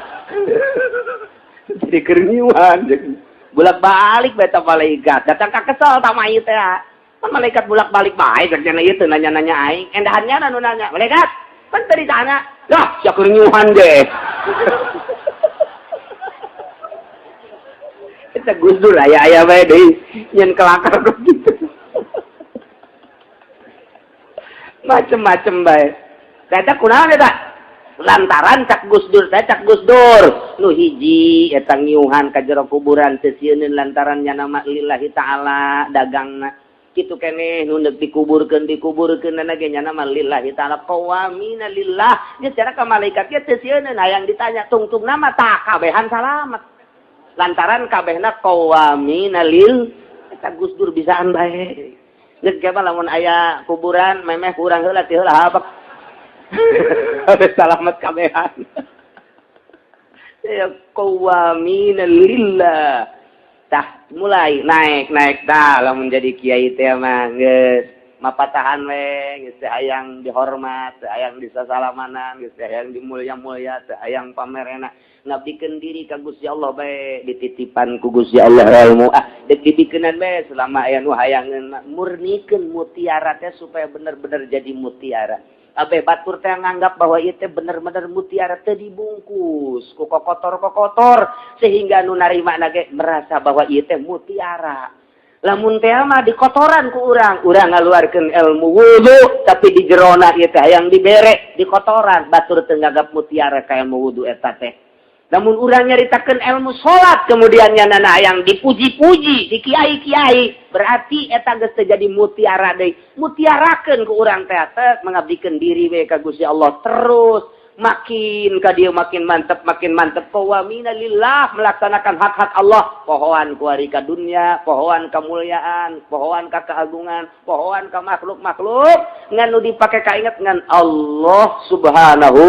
Jadi keur ngiuhan bolak-balik beta malaikat. Datang ka kesel ta mayit teh. Kan malaikat bolak-balik bae cek cenah ieu teu nanya-nanya aing. Endahannya nu nanya, malaikat, kan tadi tanya. Lah, sia keur ngiuhan deh. Eta Gus Dur aya-aya bae deui nyen kelakar gitu. Macem-macem bae. Eta kunaon eta? Lantaran cak Gus Dur teh cak Gus Dur nu hiji eta ngiuhan ka jero kuburan teu sieuneun lantaran nya nama lillahi ta'ala dagangna. Kitu keneh nu deuk dikuburkeun dikuburkeun ge nya nama lillahi ta'ala qawamina lillah. Nya cara ka malaikat ge teu sieuneun hayang ditanya tungtung nama tah kabehan salamet. Lantaran kabehna qawamina lil eta Gus Dur bisaan bae. Geus ge lamun aya kuburan memeh kurang heula ti heula habak. Salamet kabehan. Ya qawamina lillah. Tah mulai naik naik dah lamun jadi kiai teh mah geus mapatahan we geus teu hayang dihormat, teu hayang disasalamanan, geus teu hayang dimulya-mulya, teu hayang pamerena. Ngabdikeun diri ka Gusti Allah bae dititipan ku Gusti Allah ilmu. Ah, deuk dibikeunan bae selama aya nu hayangeun murnikeun mutiara teh supaya bener-bener jadi mutiara. Abe batur teh nganggap bahwa ieu teh bener-bener mutiara teh dibungkus ku kokotor-kokotor sehingga nu narima ge merasa bahwa ieu teh mutiara. Lamun teh mah dikotoran ku urang, urang ngaluarkeun ilmu wudu tapi di jerona ieu teh hayang dibere dikotoran, batur teu nganggap mutiara ka ilmu wudu eta teh. Namun urang nyaritakeun ilmu salat kemudian nyanana hayang dipuji-puji di kiai-kiai, berarti eta geus teu jadi mutiara deui. Mutiarakeun ku urang teh mengabdikeun diri we ka Gusti Allah terus makin ka dieu makin mantep qawamina lillah melaksanakan hak-hak Allah, pohoan kuari ka dunia, pohoan kemuliaan, pohoan ka keagungan, pohoan ka makhluk-makhluk ngan nu dipake kainget ngan Allah Subhanahu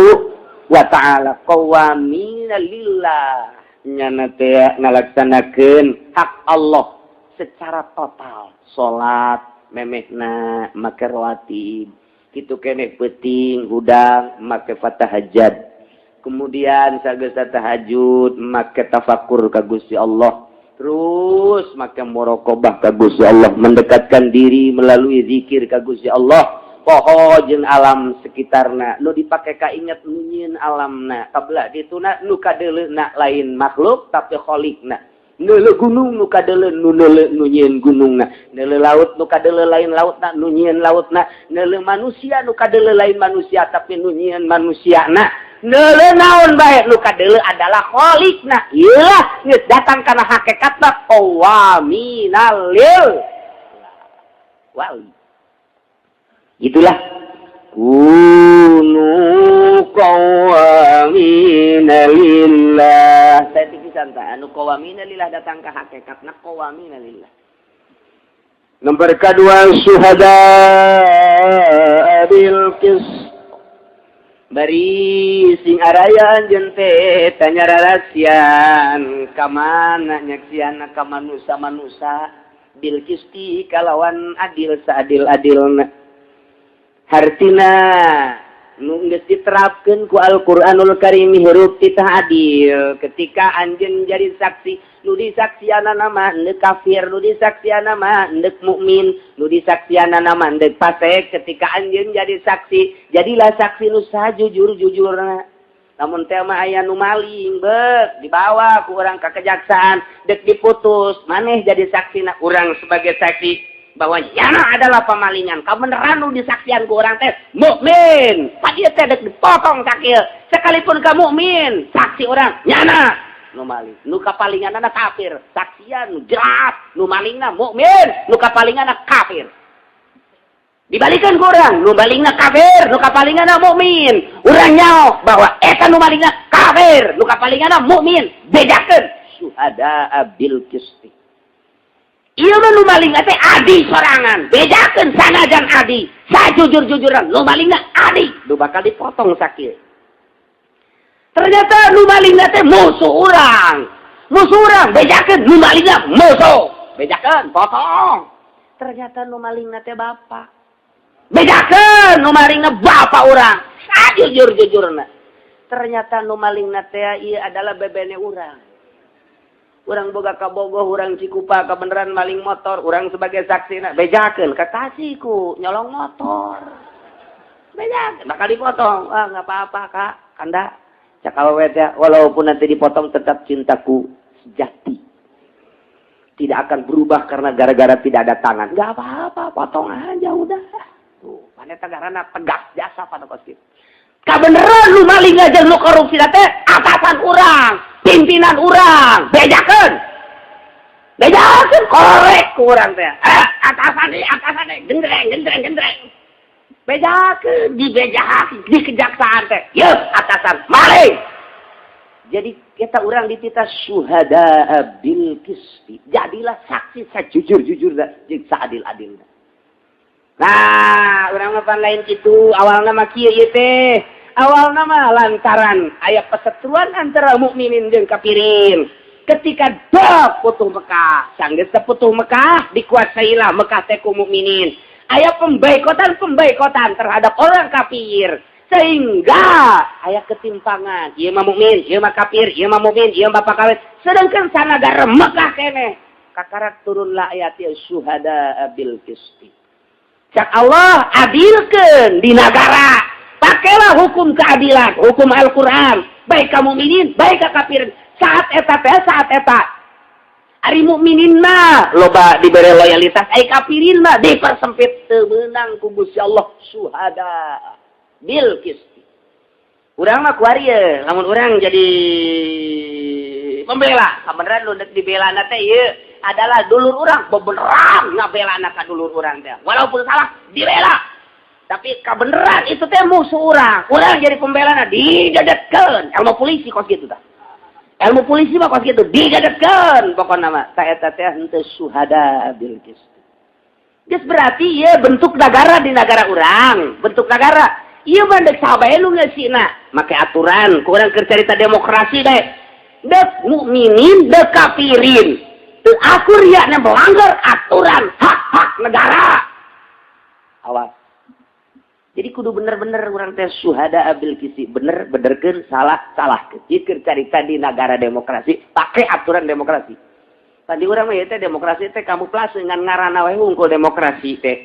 wa ta'ala qawamina lillah nyana teh ngalaksanakeun hak Allah secara total. Salat memehna make rawatib kitu keneh peuting hudang make fatahajjad, kemudian sageus tahajud make tafakur ka Gusti Allah, terus make muraqabah ka Gusti Allah, mendekatkan diri melalui zikir ka Gusti Allah. Poho jeung alam sekitarna nu dipake kainget nu nyieun alamna kabelah dituna nu kadeuleuna lain makhluk tapi kholikna. Neuleu gunung nu kadeuleu nu neuleu nu nyieun gunungna, neuleu laut nu kadeuleu lain lautna nu nyieun lautna, neuleu manusia nu kadeuleu lain manusia tapi nu nyieun manusiana, neuleu naon bae nu kadeuleu adalah kholikna. Ieulah geus datang kana hakikatna qawaminal lil wali. Itulah kunu qawamina. Urang teh anu qawamina lillah datang ka hakikatna qawamina lillah. Nomor kedua, syuhada bil qist. Bari sing araya anjeun teh tanya rarasian ka mana, nyaksian ka manusa-manusa, bil qisti kalawan adil saadil-adilna. Hartina nu geus diterapkeun ku Al-Qur'anul Karim, hirup titah adil. Ketika anjeun jadi saksi, nu disaksiana nama endek kafir, nu disaksiana mah endek mukmin, nu disaksiana nama endek fasik, ketika anjeun jadi saksi, jadilah saksi nu sajujur-jujurna. Namun teh mah aya nu maling beuk dibawa ku urang ka kejaksaan, dek diputus, maneh jadi saksi, urang sebagai saksi bahwa nyana adalah pemalingan. Kabeneran nu disaksian ku urang teh mukmin, pak, ieu teh dek dipotong sakieu. Sekalipun ka mukmin, saksi urang nyana nu maling, nu kapalinganna kafir. Saksian nu jelas nu malingna mukmin, nu kapalinganna kafir. Dibalikan ku urang, nu malingna kafir, nu kapalinganna mukmin. Urang nyaho bahwa eta nu malingna kafir, nu kapalinganna mukmin. Bedakeun, syuhada bil qisti. Ieu mah nu maling teh adi sorangan. Bedakeun, sanajan adi, sajujur-jujuran nu malingna adi, nu bakal dipotong sakieu. Ternyata nu malingna teh musuh urang. Musuh urang, bejakeun nu malingna musuh. Bejakeun, potong. Ternyata nu malingna teh bapak. Bejakeun nu malingna bapak urang. Sajujur-jujurna. Ternyata nu malingna teh ieu adalah bebene urang. Urang boga kabogoh, urang Cikupa, kebenaran maling motor, urang sebagai saksi na bejakeun kekasihku nyolong motor. Bejakeun, bakal dipotong. Ah, nggak apa-apa, Kak. Kanda cak awet ya, walaupun nanti dipotong tetap cintaku sejati. Tidak akan berubah karena gara-gara tidak ada tangan. Nggak apa-apa, potong aja udah. Tuh, mana tegarana tegas jasa pada kos gitu. Kabeneran lu maling aja, lu korupsi teh atasan urang, pimpinan urang, bejakeun. Bejakeun korek ku urang teh. Eh, atasan nih, atasan nih, gendreng, gendreng, gendreng. Bejakeun, dibejakeun di kejaksaan teh. Yeuh, atasan maling. Jadi kita orang dititah syuhada bil qisti. Jadilah saksi sejujur-jujur jeung seadil-adilna. Nah, urang mah pan lain kitu, awalna mah kieu ieu teh. Awalna mah lantaran aya perseteruan antara mukminin jeung kafirin. Ketika dok Futuh Mekah, sanggeus Futuh Mekah, dikuasailah Mekah teh ku mukminin. Aya pemboikotan-pemboikotan terhadap orang kafir, sehingga aya ketimpangan. Ieu mah mukmin, ieu mah kafir, ieu mah mukmin, ieu mah bapak kawin. Sedangkan sanagara Mekah keneh. Kakarak turunlah ayat syuhada bil qisti. Cak Allah, adilkan di negara. Pakailah hukum keadilan, hukum Al-Quran. Baik kamu mukminin, baik ka kafir. Saat eta teh, saat eta. Ari mukminin mah loba diberi loyalitas, ai kafirin mah dipersempit, teu meunang ku Gusti Allah syuhada bil qisti. Urang mah kuari ye, lamun urang jadi pembela, kabeneran lu dek dibela teh ieu adalah dulur urang, bebeneran ngabela ka dulur urang teh. Walaupun salah dibela. Tapi kebenaran itu teh musuh urang. Urang jadi pembela didedetkeun. Ilmu polisi kos gitu tah. Ilmu polisi mah kos gitu, didedetkeun pokokna mah. Ta eta teh henteu syuhada bil qisti. Geus berarti ieu bentuk negara di negara urang, bentuk negara. Ieu mah dek saha bae nu ngeusina, make aturan, ku urang keur carita demokrasi deh. Dek mukminin, dek kafirin. Teu akur ya melanggar aturan hak-hak negara. Awas. Jadi kudu bener-bener urang teh syuhada bil qisti, bener benerkeun, salah salahkeun. Ieu keur carita di negara demokrasi, pakai aturan demokrasi. Tadi urang mah teh demokrasi teh kamuflase, ngan ngaranna we hungkul demokrasi teh.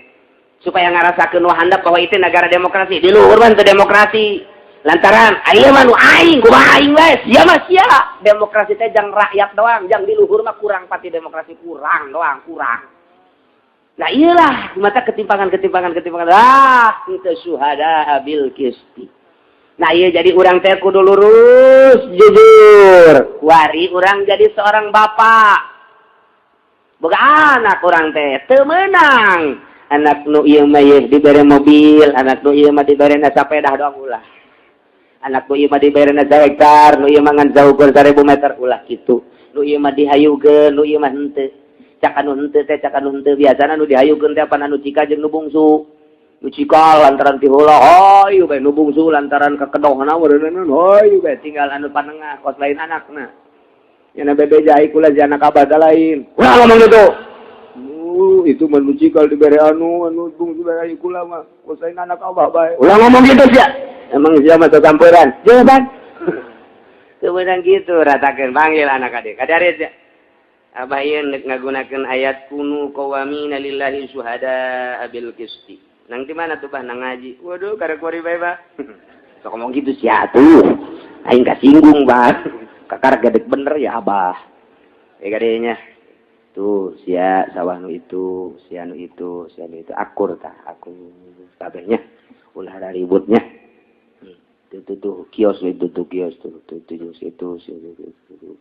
Supaya ngarasakeun handap bahwa itu negara demokrasi. Di luhur mah teu demokrasi. Lantaran aya mah nu aing, kumaha aing we, sia mah sia. Demokrasi teh jang rakyat doang, jang di luhur mah kurang pati demokrasi, kurang doang, kurang. Nah, iyalah mata ketimpangan, ketimpangan, ketimpangan. Ah, itu syuhada bil qisti. Nah, iya, jadi urang teh kudu lurus, jujur. Kuari urang jadi seorang bapak. Boga anak urang teh teu meunang. Anak nu ieu mah ieu dibere mobil, anak nu ieu mah dibere sepeda doang, ulah. Anak nu ieu mah dibere hektar, nu ieu mah ngan saukur 1000 meter, ulah kitu. Nu ieu mah dihayukeun, nu ieu mah henteu. Cak anu henteu teh, cak anu henteu, biasana nu dihayukeun teh apa? Anu cika jeung nu bungsu. Nu cikal lantaran ti heula hayu bae, nu bungsu lantaran kakedohna meureunna hayu bae, tinggal anu panengah kos lain anakna. Nya bebeja ai kula anak abah lain. Ulah ngomong gitu. Itu mah nu cikal dibere anu, anu bungsu bere ai kula mah kos lain anak abah bae. Ulah ngomong gitu sia. Emang sia mah samperan. Jawaban. Kemudian gitu ratakeun, panggil anak adik. Kadarit ya. Abah ieu nek ngagunakeun ayat kunu qawamina lillahi syuhada bil qisti. Nang di mana tuh, Bah? Nang ngaji. Waduh, karek kuari bae, Bah. Sok ngomong gitu sia tuh. Aing kasinggung, Bah. Kakar gedek bener ya, Abah. Ya gadenya. Tuh, sia sawah nu itu, sia nu itu, sia nu itu akur tah, akur kabehnya. Ulah ributnya. Tuh, tuh, tuh, kios itu tuh, kios tuh, tuh, tuh, itu, itu, itu, itu.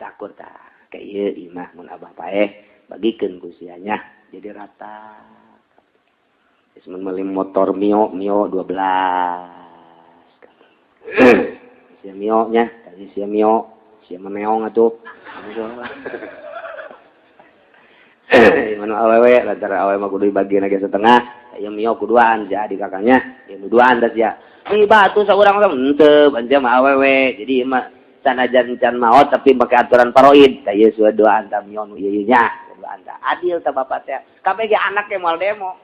Akur tah. Kayak ieu imah mun abah paeh bagikeun ku sianya jadi rata. Geus mun meuli motor Mio, Mio 12. Sia Mio nya, tadi sia Mio, sia meneong atuh. Mana awewe lantaran awewe mah kudu dibagi lagi setengah, ya Mio kuduan jadi kakaknya, ya duaan tas ya. Ih, batu saurang mah henteu, anja mah awewe. Jadi mah sanajan can maot tapi pakai aturan paroid. Tah ieu sudah duaan ta Mio nu ieu nya, duaan ta. Adil ta bapak teh. Kabeh ge anak ge moal demo.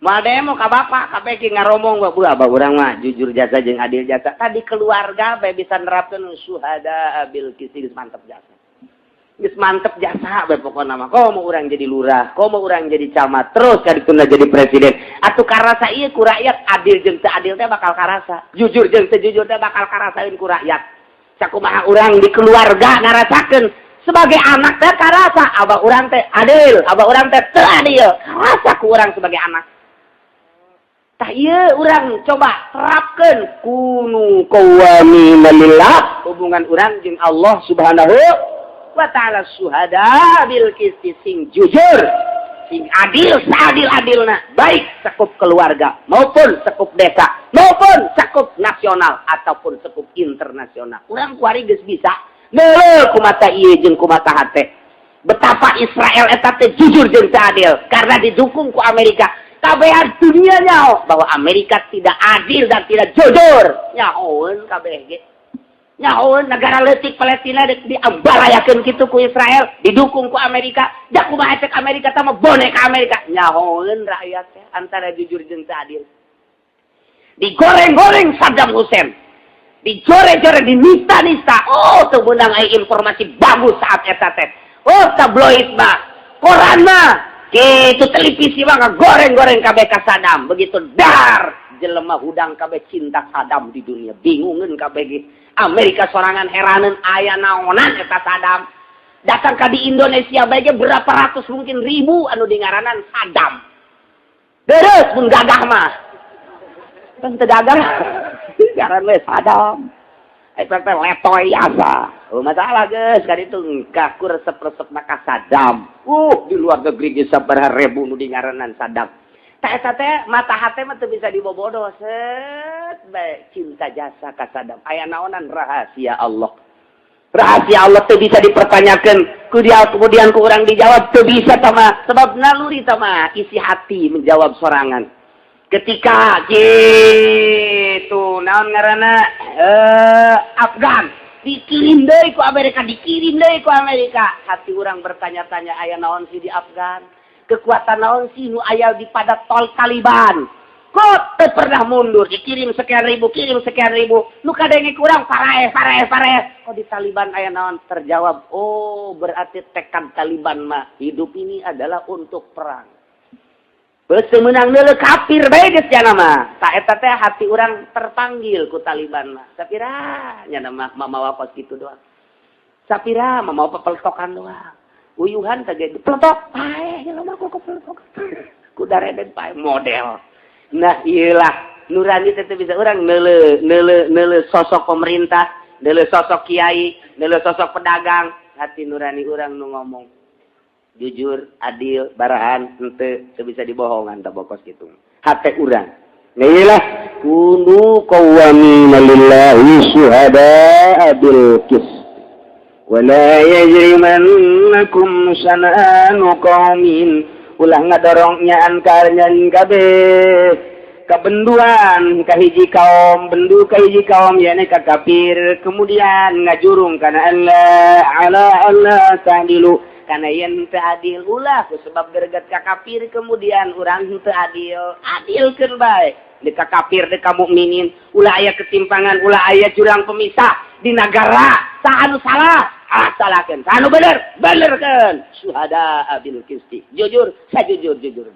Moal demo ka bapak, kabeh ge ngaromong, "Bu, abah urang mah jujur jasa jeung adil jasa." Tadi keluarga bae bisa nerapkeun syuhada bil qisti, geus mantep jasa. Geus mantep jasa bae pokona mah. Komo urang jadi lurah, komo urang jadi camat, terus kadituna jadi presiden. Atuh karasa ieu ku rakyat, adil jeung teu adil teh bakal karasa. Jujur jeung teu jujur teh bakal karasaeun ku rakyat. Sakumaha urang di keluarga ngarasakeun sebagai anak teh karasa abah urang teh adil, abah urang teh teu adil. Karasa ku urang sebagai anak. Tah ieu urang coba terapkeun kunu qawwamina lillah, hubungan urang jeung Allah Subhanahu wa Ta'ala, syuhada bil qisti, sing jujur, sing adil seadil-adilna, baik sekup keluarga maupun sekup desa maupun sekup nasional ataupun sekup internasional. Urang kuari geus bisa neuleuh ku mata ieu jeung ku mata hate betapa Israel eta teh jujur jeung teu adil karena didukung ku Amerika. Kabehan dunia nyaho bahwa Amerika tidak adil dan tidak jujur, nyahoeun kabeh ge, nyahoeun negara leutik Palestina diambalayakeun kitu ku Israel, didukung ku Amerika. Da kumaha cek Amerika tah mah boneka Amerika. Nyahoeun rakyat teh antara jujur jeung teu adil. Digoreng-goreng Saddam Hussein, dijore-jore, dinista-nista. Oh, teu meunang aya informasi bagus saat eta teh. Oh, tabloid mah, koran mah gitu, televisi mah goreng-goreng kabeh ka Saddam. Begitu dar jelema hudang kabeh cinta Saddam di dunia, bingungeun kabeh ge. Amerika sorangan heraneun aya naonan eta Saddam. Datang ka di Indonesia bae ge berapa ratus, mungkin ribu anu dingaranan Saddam. Terus mun gagah mah kan teu gagah, ngaran we Saddam. Eta teh letoy asa. Oh, masalah geus kan itu ku resep-resep maka Saddam. Di luar negeri geus sabaraha ribu nu dingaranan Saddam. Tah eta teh mata hate mah teu bisa dibobodo, set bae cinta jasa ka Saddam. Aya naonan rahasia Allah. Rahasia Allah teu bisa dipertanyakan. Ku dia kemudian ku urang dijawab teu bisa tama, sebab naluri tama isi hati menjawab sorangan. Ketika gitu naon ngaranna Afgan dikirim deui ku Amerika, dikirim deui ku Amerika, hati orang bertanya-tanya, aya naon sih di Afgan? Kekuatan naon sih nu aya di pada tol Taliban? Kok teu pernah mundur? Dikirim sekian ribu, kirim sekian ribu, nu kadenge kurang paraeh, paraeh, paraeh. Kok di Taliban aya naon? Terjawab, oh, berarti tekad Taliban mah hidup ini adalah untuk perang. Beuseum meunang neuleuh kafir bae geus nya mah. Tak eta teh hati urang terpanggil ku Taliban mah. Sapira nya mah mamawa kos kitu doang. Sapira mamawa pepeltokan doang. Uyuhan teh ge peletok paeh nya mah ku peletok. Ku dareden paeh model. Nah, iyalah nurani teh bisa urang neuleuh neuleuh neuleuh sosok pemerintah, neuleuh sosok kiai, neuleuh sosok pedagang, hati nurani urang nu ngomong jujur, adil, barahan, henteu teu bisa dibohongan tak bokos gitu. Hate urang. Nah, iyalah kunu qawwamina lillahi syuhada bil qist. Wala yajrimannakum syana'anu qaumin, ulah ngadorong nyaan kalian kabeh kabenduan ka hiji kaum, bendu ka hiji kaum yakni ka kafir, kemudian ngajurung kana Allah ala alla ta'dilu, kana yen teu adil. Ulah ku sebab greget ka kafir kemudian urang teu adil. Adilkeun bae deka kafir deka mukminin, ulah aya ketimpangan, ulah aya jurang pemisah di negara. Saha anu salah, ah, salahkeun, saha anu bener, benerkeun. Syuhada bil qisti, jujur sajujur jujur.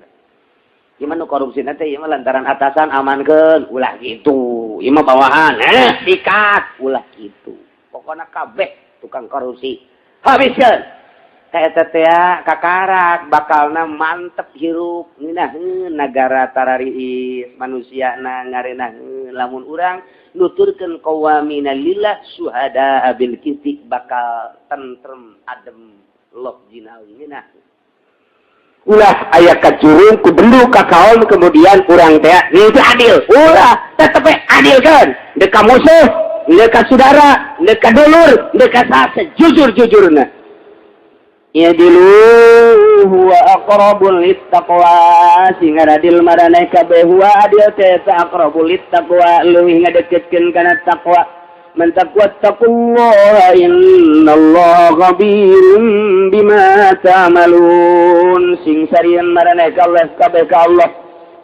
Gimana korupsi nanti ieu mah lantaran atasan, amankeun. Ulah gitu. Ieu mah bawahan, eh, sikat. Ulah gitu. Pokoknya kabeh tukang korupsi habiskeun. Eta teh kakarak bakalna mantep hirup, ngeunaheun nagara, tarariis manusia na ngarenaheun. Lamun urang nuturkeun qawwamina lillah syuhada bil qisti, bakal tentrem, adem, loh jinaung, ngeunaheun. Ulah aya kacurung ku bendu ka kaum kemudian urang teh itu adil. Ulah, tetep adil kan deka musuh, deka saudara, deka dulur, deka saha, sejujur-jujurna. I'dilu huwa aqrabu littaqwa, sing adil maraneh kabeh. Huwa, adil teh, aqrabu littaqwa, leuwih ngadeketkeun kana taqwa. Man taqwa, taqullaha, innallaha khabirum bima ta'malun. Sing sarian maraneh kabeh kabeh ka Allah,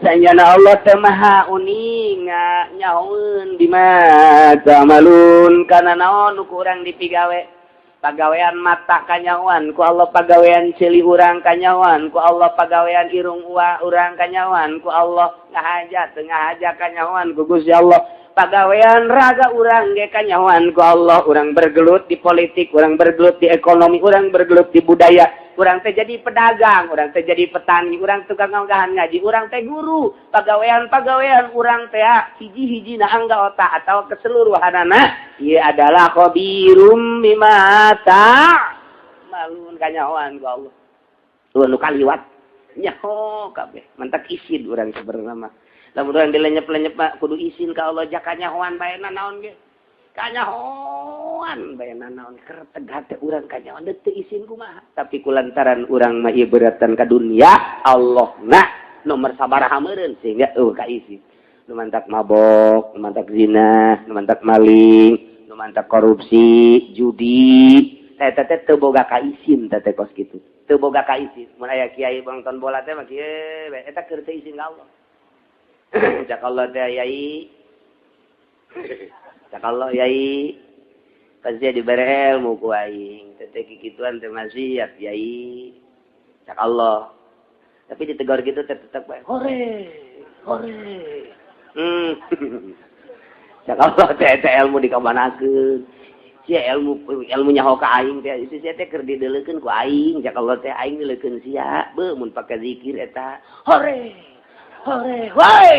sanyana Allah teh maha uninga, nyahoeun bima ta'malun, kana naon nu ku urang dipigawe. Pagawean mata kanyahoan ku Allah, pagawean ceuli urang kanyahoan ku Allah, pagawean irung urang kanyahoan ku Allah, ngahaja teu ngahaja kanyahoan ku Gusti Allah, pagawean raga urang ge kanyahoan ku Allah. Urang bergelut di politik, urang bergelut di ekonomi, urang bergelut di budaya, urang teh jadi pedagang, urang teh jadi petani, urang tukang ngaugahan ngaji, urang teh guru. Pagawean pagawean urang teh hiji-hiji na angga otak atau keseluruhanana ieu adalah khabirum bima ta'malun, kanyahoan ku Allah. Tuh nu kaliwat nyaho kabeh, mantak isin urang sebenarnya mah. Lamun urang dilenyep-lenyep mah kudu isin ka Allah, jaka nyahoan bae naon ge. Kanyahoan bae naon, keur tegat urang kanyahoan teu isin kumaha. Tapi kulantaran urang mah ieu beratan ka dunia, Allah na nomor sabaraha meureun, sehingga eueuh ka isin. Nu mantak mabok, nu mantak zina, nu mantak maling, nu mantak korupsi, judi, eta teh teu boga ka isin teh kos kitu. Teu boga ka isin. Mun aya kiai nonton bola teh mah kieu, eta keur teu isin ka Allah. Cak Allah teh, "Yai," cak Allah, "Yai, pasti dibere ilmu ku aing teh kikituan teh maksiat, Yai," cak Allah. Tapi ditegur gitu teh tetep bae hore hore. Cak Allah teh, teh ilmu dikamanakeun sia? Ilmu ilmu nyaho ka aing teh sia teh keur dideulekeun ku aing, cak Allah teh. Aing dileukeun sia beuh mun pake zikir eta hore hore woi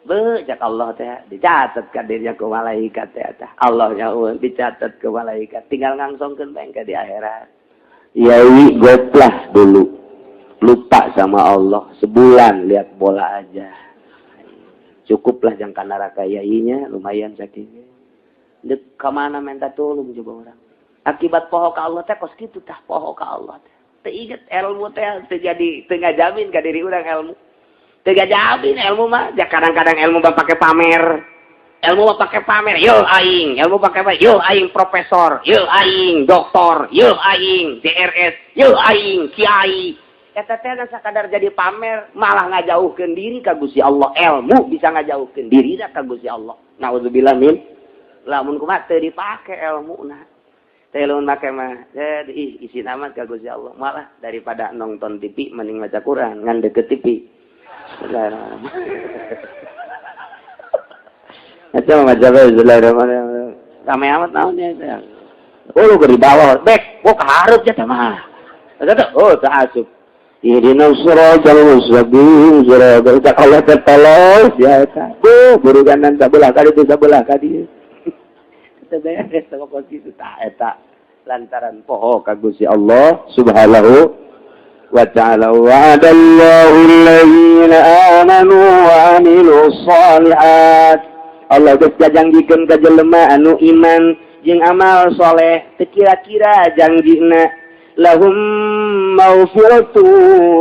be, cak Allah teh. Dicatat ka dirinya ku malaikat teh. Eta Allah nyaun dicatat ke malaikat, tinggal ngangsongkeun bae di akhirat. Yai goplah dulu lupa sama Allah sebulan, lihat bola aja, cukuplah jangka neraka yainya, lumayan sakitnya. Dek kemana minta tolong coba orang akibat poho ka Allah teh kos kitu tah. Poho ka Allah teh teu inget ilmu teh teu jadi, teu ngajamin ka diri urang ilmu. Teu jamin ilmu mah. Ya, kadang-kadang ilmu mah pakai pamer, ilmu mah pakai pamer. Yo aing ilmu pakai pamer, yo aing profesor, yo aing doktor, yo aing DRS, yo aing kiai. Eta teh sakadar jadi pamer, malah ngajauhkeun diri ka Gusti Allah. Ilmu bisa ngajauhkeun diri ka Gusti Allah, naudzubillah min. Lamun kumaha teu dipake ilmu na teh, lamun make mah jadi ih isi amat ka Gusti Allah. Malah daripada nonton TV mending maca Quran, ngan deket TV. Bismillahirrahmanirrahim. Eta mah maca bismillahirrahmanirrahim. Rame amat naon ya. Oh, lu di bawah, bek, oh kaharep ya mah. Eta oh teu asup. Ihdinas siratal mustaqim, siratal Allah tertolong ya eta. Bu, buru kanan sabelah ka ditu, sabelah ka dieu. Teu beres sama kos kitu tah eta lantaran poho ka Gusti Allah Subhanahu wa ta'ala. Wa'adallahu alladzina amanu wa amilus shalihat, Allah geus jajanjikeun ka jelema anu iman. jeung amal soleh teu kira-kira janjina lahum maghfiratu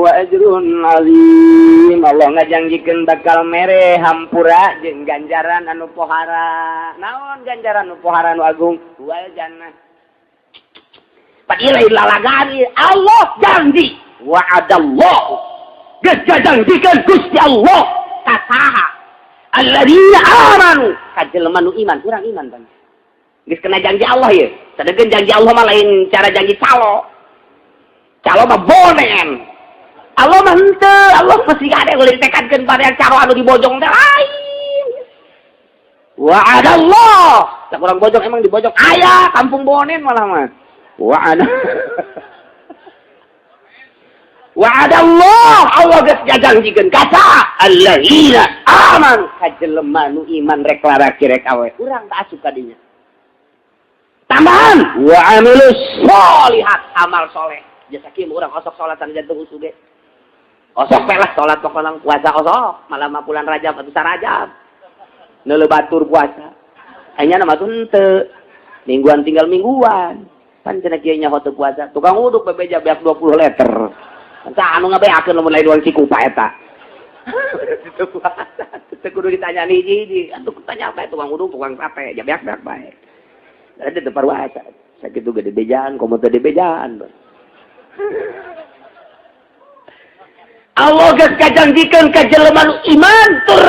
wa ajrun azim. Allah ngajanjikeun bakal mere hampura jeung ganjaran anu pohara. Naon ganjaran anu pohara anu agung? Wal jannah. Padahal lalagaan Allah janji wa'adallahu geus ngajanjikeun Gusti Allah ka saha? Alladzina amanu, ka jelema nu iman. Urang iman ban geus kena janji Allah ye. Sadegeun janji Allah mah lain cara janji calo. Calo mah bonen. Allah mah henteu, Allah mesti ada boleh ditekadkeun pada yang calo anu dibojong teh lain. Wa'adallah. Tak urang bojong emang dibojong aya kampung bonen malah mah. Wa'ada wa'adallah, Allah geus ngajanjikeun ka saha? Alladzina amanu, ka jelema nu iman rek lalaki rek awe. Urang tak asup ka dinya. Tambahan wa amilus sholihat, amal soleh. Jasa kieu urang osok salat sanajan teu khusyuk ge. Osok we lah salat pokona, puasa osok, malah mah bulan Rajab atuh sarajab. Neuleuh batur puasa. Anya mah tuh henteu. Mingguan tinggal mingguan. Pan cenah kieu nyaho teu puasa. Tukang uduk bebeja beak 20 liter. Saha anu ngabeakeun lamun lain urang Cikupa eta. Teu puasa. Teu kudu ditanya hiji-hiji. Atuh tanya apa tukang uduk, tukang sate, ja beak-beak bae. Ada teu parwasa. Sakitu gede bejaan, komo teu dibejaan. Allah geus kajanjikeun ka jelema nu iman tur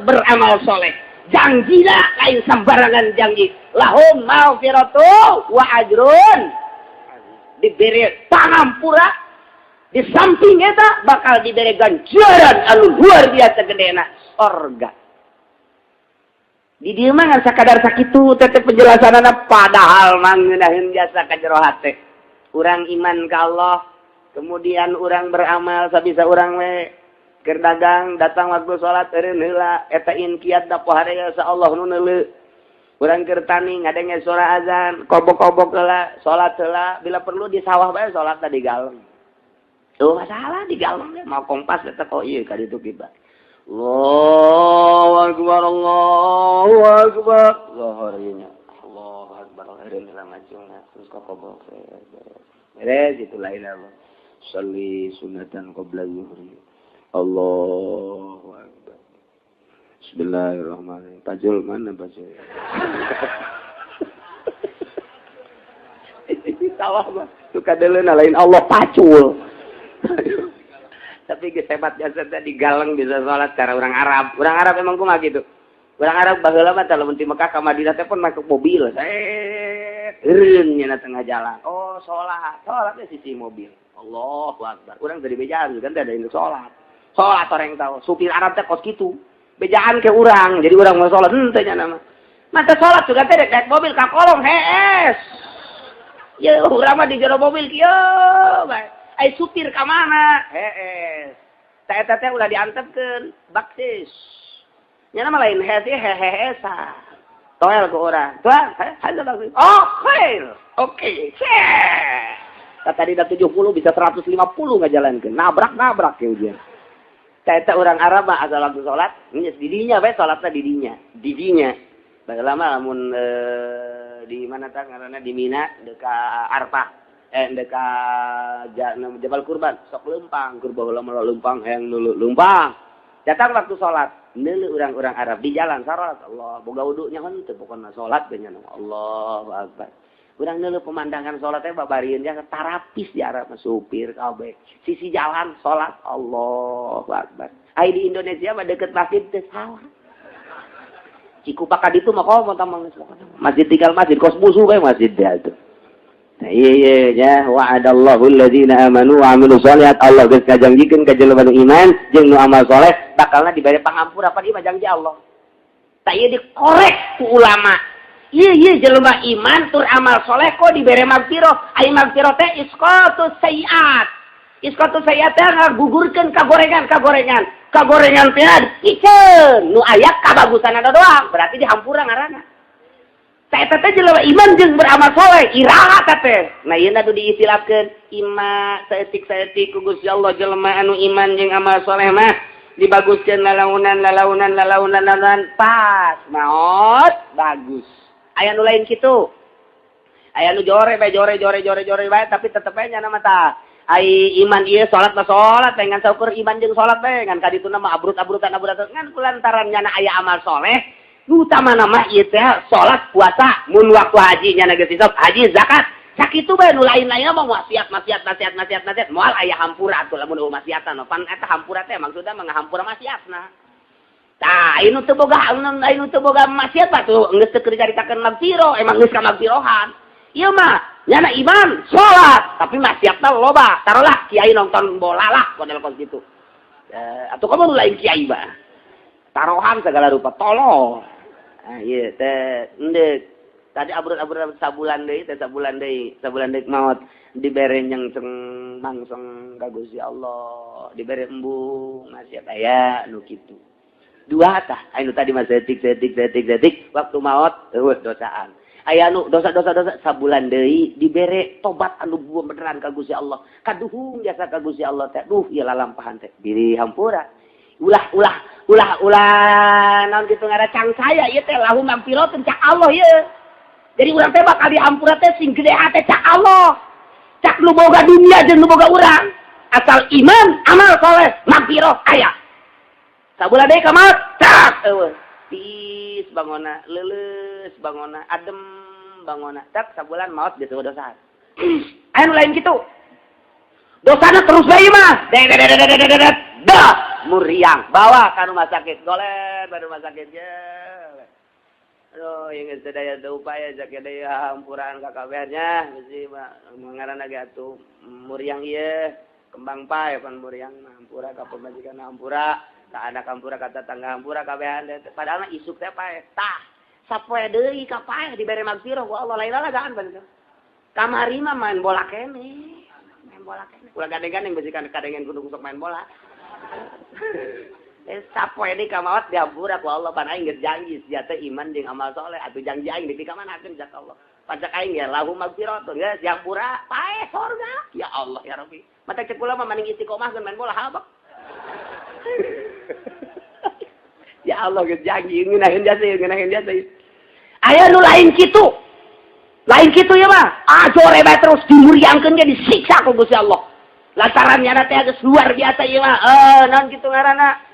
beramal soleh. Janjina lain sembarangan janji. Lahum maghfiratu wa ajrun. Diberi pangampura, di samping eta bakal diberi ganjaran anu luar biasa gedena, sorga. Di dieu mah ngan sakadar sakitu teh penjelasanana, padahal mah ngeunaheun jasa ka jero hate. Urang iman ka Allah, kemudian urang beramal sabisa urang we. Keur dagang datang waktu salat eureun heula, eta inkiat da pohare sa Allah nu neuleu. Urang keur tani ngadenge suara azan, kobok-kobok heula, salat heula, bila perlu di sawah bae salat di galeng. Tuh masalah di galeng ge mau kompas eta kok ieu ka ditu kita. Allahu akbar, Allahu akbar. Zuhur ieu nya. Allahu akbar, eureun heula ngacungna terus kokobok. Beres itu lain Allah. Shalli sunatan qabla zuhri. Allahu akbar. Bismillahirrahmanirrahim. Pajul mana pajul? Sawah mah suka deuleuna lain Allah pacul. Tapi geus hebat jasa teh di galeng bisa salat cara orang Arab. Orang Arab emang kumaha gitu. Orang Arab baheula mah lamun ti Mekah ka Madinah teh pun make mobil. Set eureun nya tengah jalan. Oh, salat. Salat teh sisi mobil. Allahu akbar. Urang tadi bejaan kan teh ada induk salat. Salat orang tahu. Supir Arab teh kos kitu. Bejaan ke urang. Jadi urang mau salat henteu nya nama. Mata salat juga teh naik mobil ka kolong hees. Ya urang mah di jero mobil kieu bae. Ai supir ka mana? Hees. Teh eta teh ulah diantepkeun baksis. Nya nama lain hees ieu heheesa. Toel ke urang. Tuan, haja baksis. Oh, khair. Oke. Tadi dah 70 bisa 150 ngajalankeun. Nabrak-nabrak ya ujian. Eta orang Arab mah asal waktu salat, geus didinya bae salatna didinya. Didinya. Baheula mah lamun di mana tah ngaranna di Mina deka Arfah, deka Jabal Kurban, sok leumpang, keur baheula mah leumpang hayang neuleuh leumpang. Datang waktu salat, neuleuh urang-urang Arab di jalan salat, Allah boga wudunya henteu pokona salat ge nya Allahu akbar. Urang neuleuh pemandangan salat teh babarieun nya tarapis di Arab mah supir kabeh. Sisi jalan salat Allahu akbar. Ai di Indonesia mah deket masjid teh salah. Cikupa ka ditu mah komo tamang masjid tinggal masjid kos musuh bae masjid dia tuh. Nah, iya iya ya wa'adallahu alladzina amanu wa amilus sholihat, Allah geus ngajanjikeun ka jelema nu iman jeung nu amal soleh bakalna dibere pangampura, pan ieu mah janji Allah. Tak ieu dikorek ku ulama. Iya iya jelema iman tur amal soleh kok dibere magfirah. Ai magfirah teh isqatus sayiat. Isqatus sayiat teh ngagugurkeun kagorengan kagorengan. Kagorengan teh dipiceun nu aya kabagusanana doang, berarti dihampura ngaranna. Eta teh jelema iman jeung beramal soleh iraha teh. Nah ieu atuh diistilahkeun ima saeutik-saeutik ku Gusti Allah jelema anu iman jeung amal soleh mah dibaguskeun lalaunan lalaunan lalaunan lalaunan pas maot bagus. Aya nu lain kitu. Aya nu jore bae, jore jore jore jore bae, tapi tetep bae nyana mah tah. Ai iman ieu salat mah salat bae, ngan saukur iman jeung salat bae, ngan kadituna mah abrut-abrutan abrutan ngan kulantaran nyana aya amal soleh. Nu utamana mah ieu teh salat, puasa, mun waktu haji nyana geus hisab, haji, zakat. Sakitu bae, nu lain-lainna mah maksiat maksiat maksiat maksiat maksiat moal aya hampura atuh lamun euweuh maksiatan. Pan eta hampura teh maksudna mah ngahampura maksiatna. Tah, anu teu boga, anu teu boga maksiat mah tuh geus teu dicaritakeun magfirah, emang geus ka magfirohan. Ieu mah nyana iman, salat, tapi maksiatna loba. Taruhlah kiai nonton bola lah model kos kitu. Atuh kamu nu lain kiai mah. Taruhan segala rupa tolol. Ah ieu teh endek. Tadi abrut-abrut sabulan deui teh, sabulan deui, sabulan deui maot dibere nyengseng mangseng ka Gusti Allah, dibere embung maksiat aya nu kitu. Dua tah, anu tadi mah setik setik setik setik, waktu maot euweuh dosaan. Aya nu dosa dosa dosa, sabulan deui dibere tobat anu beneran ka Gusti Allah. Kaduhung jasa ka Gusti Allah teh, duh ieu lalampahan teh diri hampura. Ulah ulah ulah ulah naon kitu ngaran cangcaya ieu teh lahu magfiratun cak Allah ieu. Jadi urang teh bakal dihampura teh sing gede hate cak Allah. Cak nu boga dunia jeung nu boga urang. Asal iman, amal soleh, magfirah aya. Sabulan deui ka maot, cak euweuh. Tiis bangona, leuleus bangona, adem bangona. Cak sabulan maot geus euweuh dosa. Aya nu lain kitu. Dosana terus bae mah. Dek dah muriang bawa ka rumah sakit. Goler ba rumah sakit ye. Aduh, yang geus teu daya teu upaya cak deui hampuran ka kabehnya bisi mah ngaranna ge atuh muriang ieu kembang pae pan muriang mah, hampura ka pamajikan, hampura ka anak, hampura ka tetangga, hampura kabehan. Padahal mah isuk teh pae. Tah, sapoe deui ka pae dibere magfirah ku Allah, lain lalagaan pan itu. Kamari mah main bola kene, main bola kene, ulah gandeng-gandeng besi kan kadengen kudu sok main bola. Sapoe deui ka maot dihampura ku Allah, pan aing geus janji sia teh iman jeung amal soleh, atuh janji aing dipikamanakeun cak Allah. Pacak aing ya lahu magfiratun geus dihampura, pae sorga. Ya Allah ya Rabbi, mata cek kula mah mending istiqomah main bola habak. Ya Allah, geus janji ngeunaheun jasa, ngeunaheun jasa. Aya nu lain kitu, lain kitu ya mah ah jore bae terus dimuriangkeun ge disiksa ku Gusti Allah lantaran nyana teh geus luar biasa ieu mah, naon kitu ngaranna,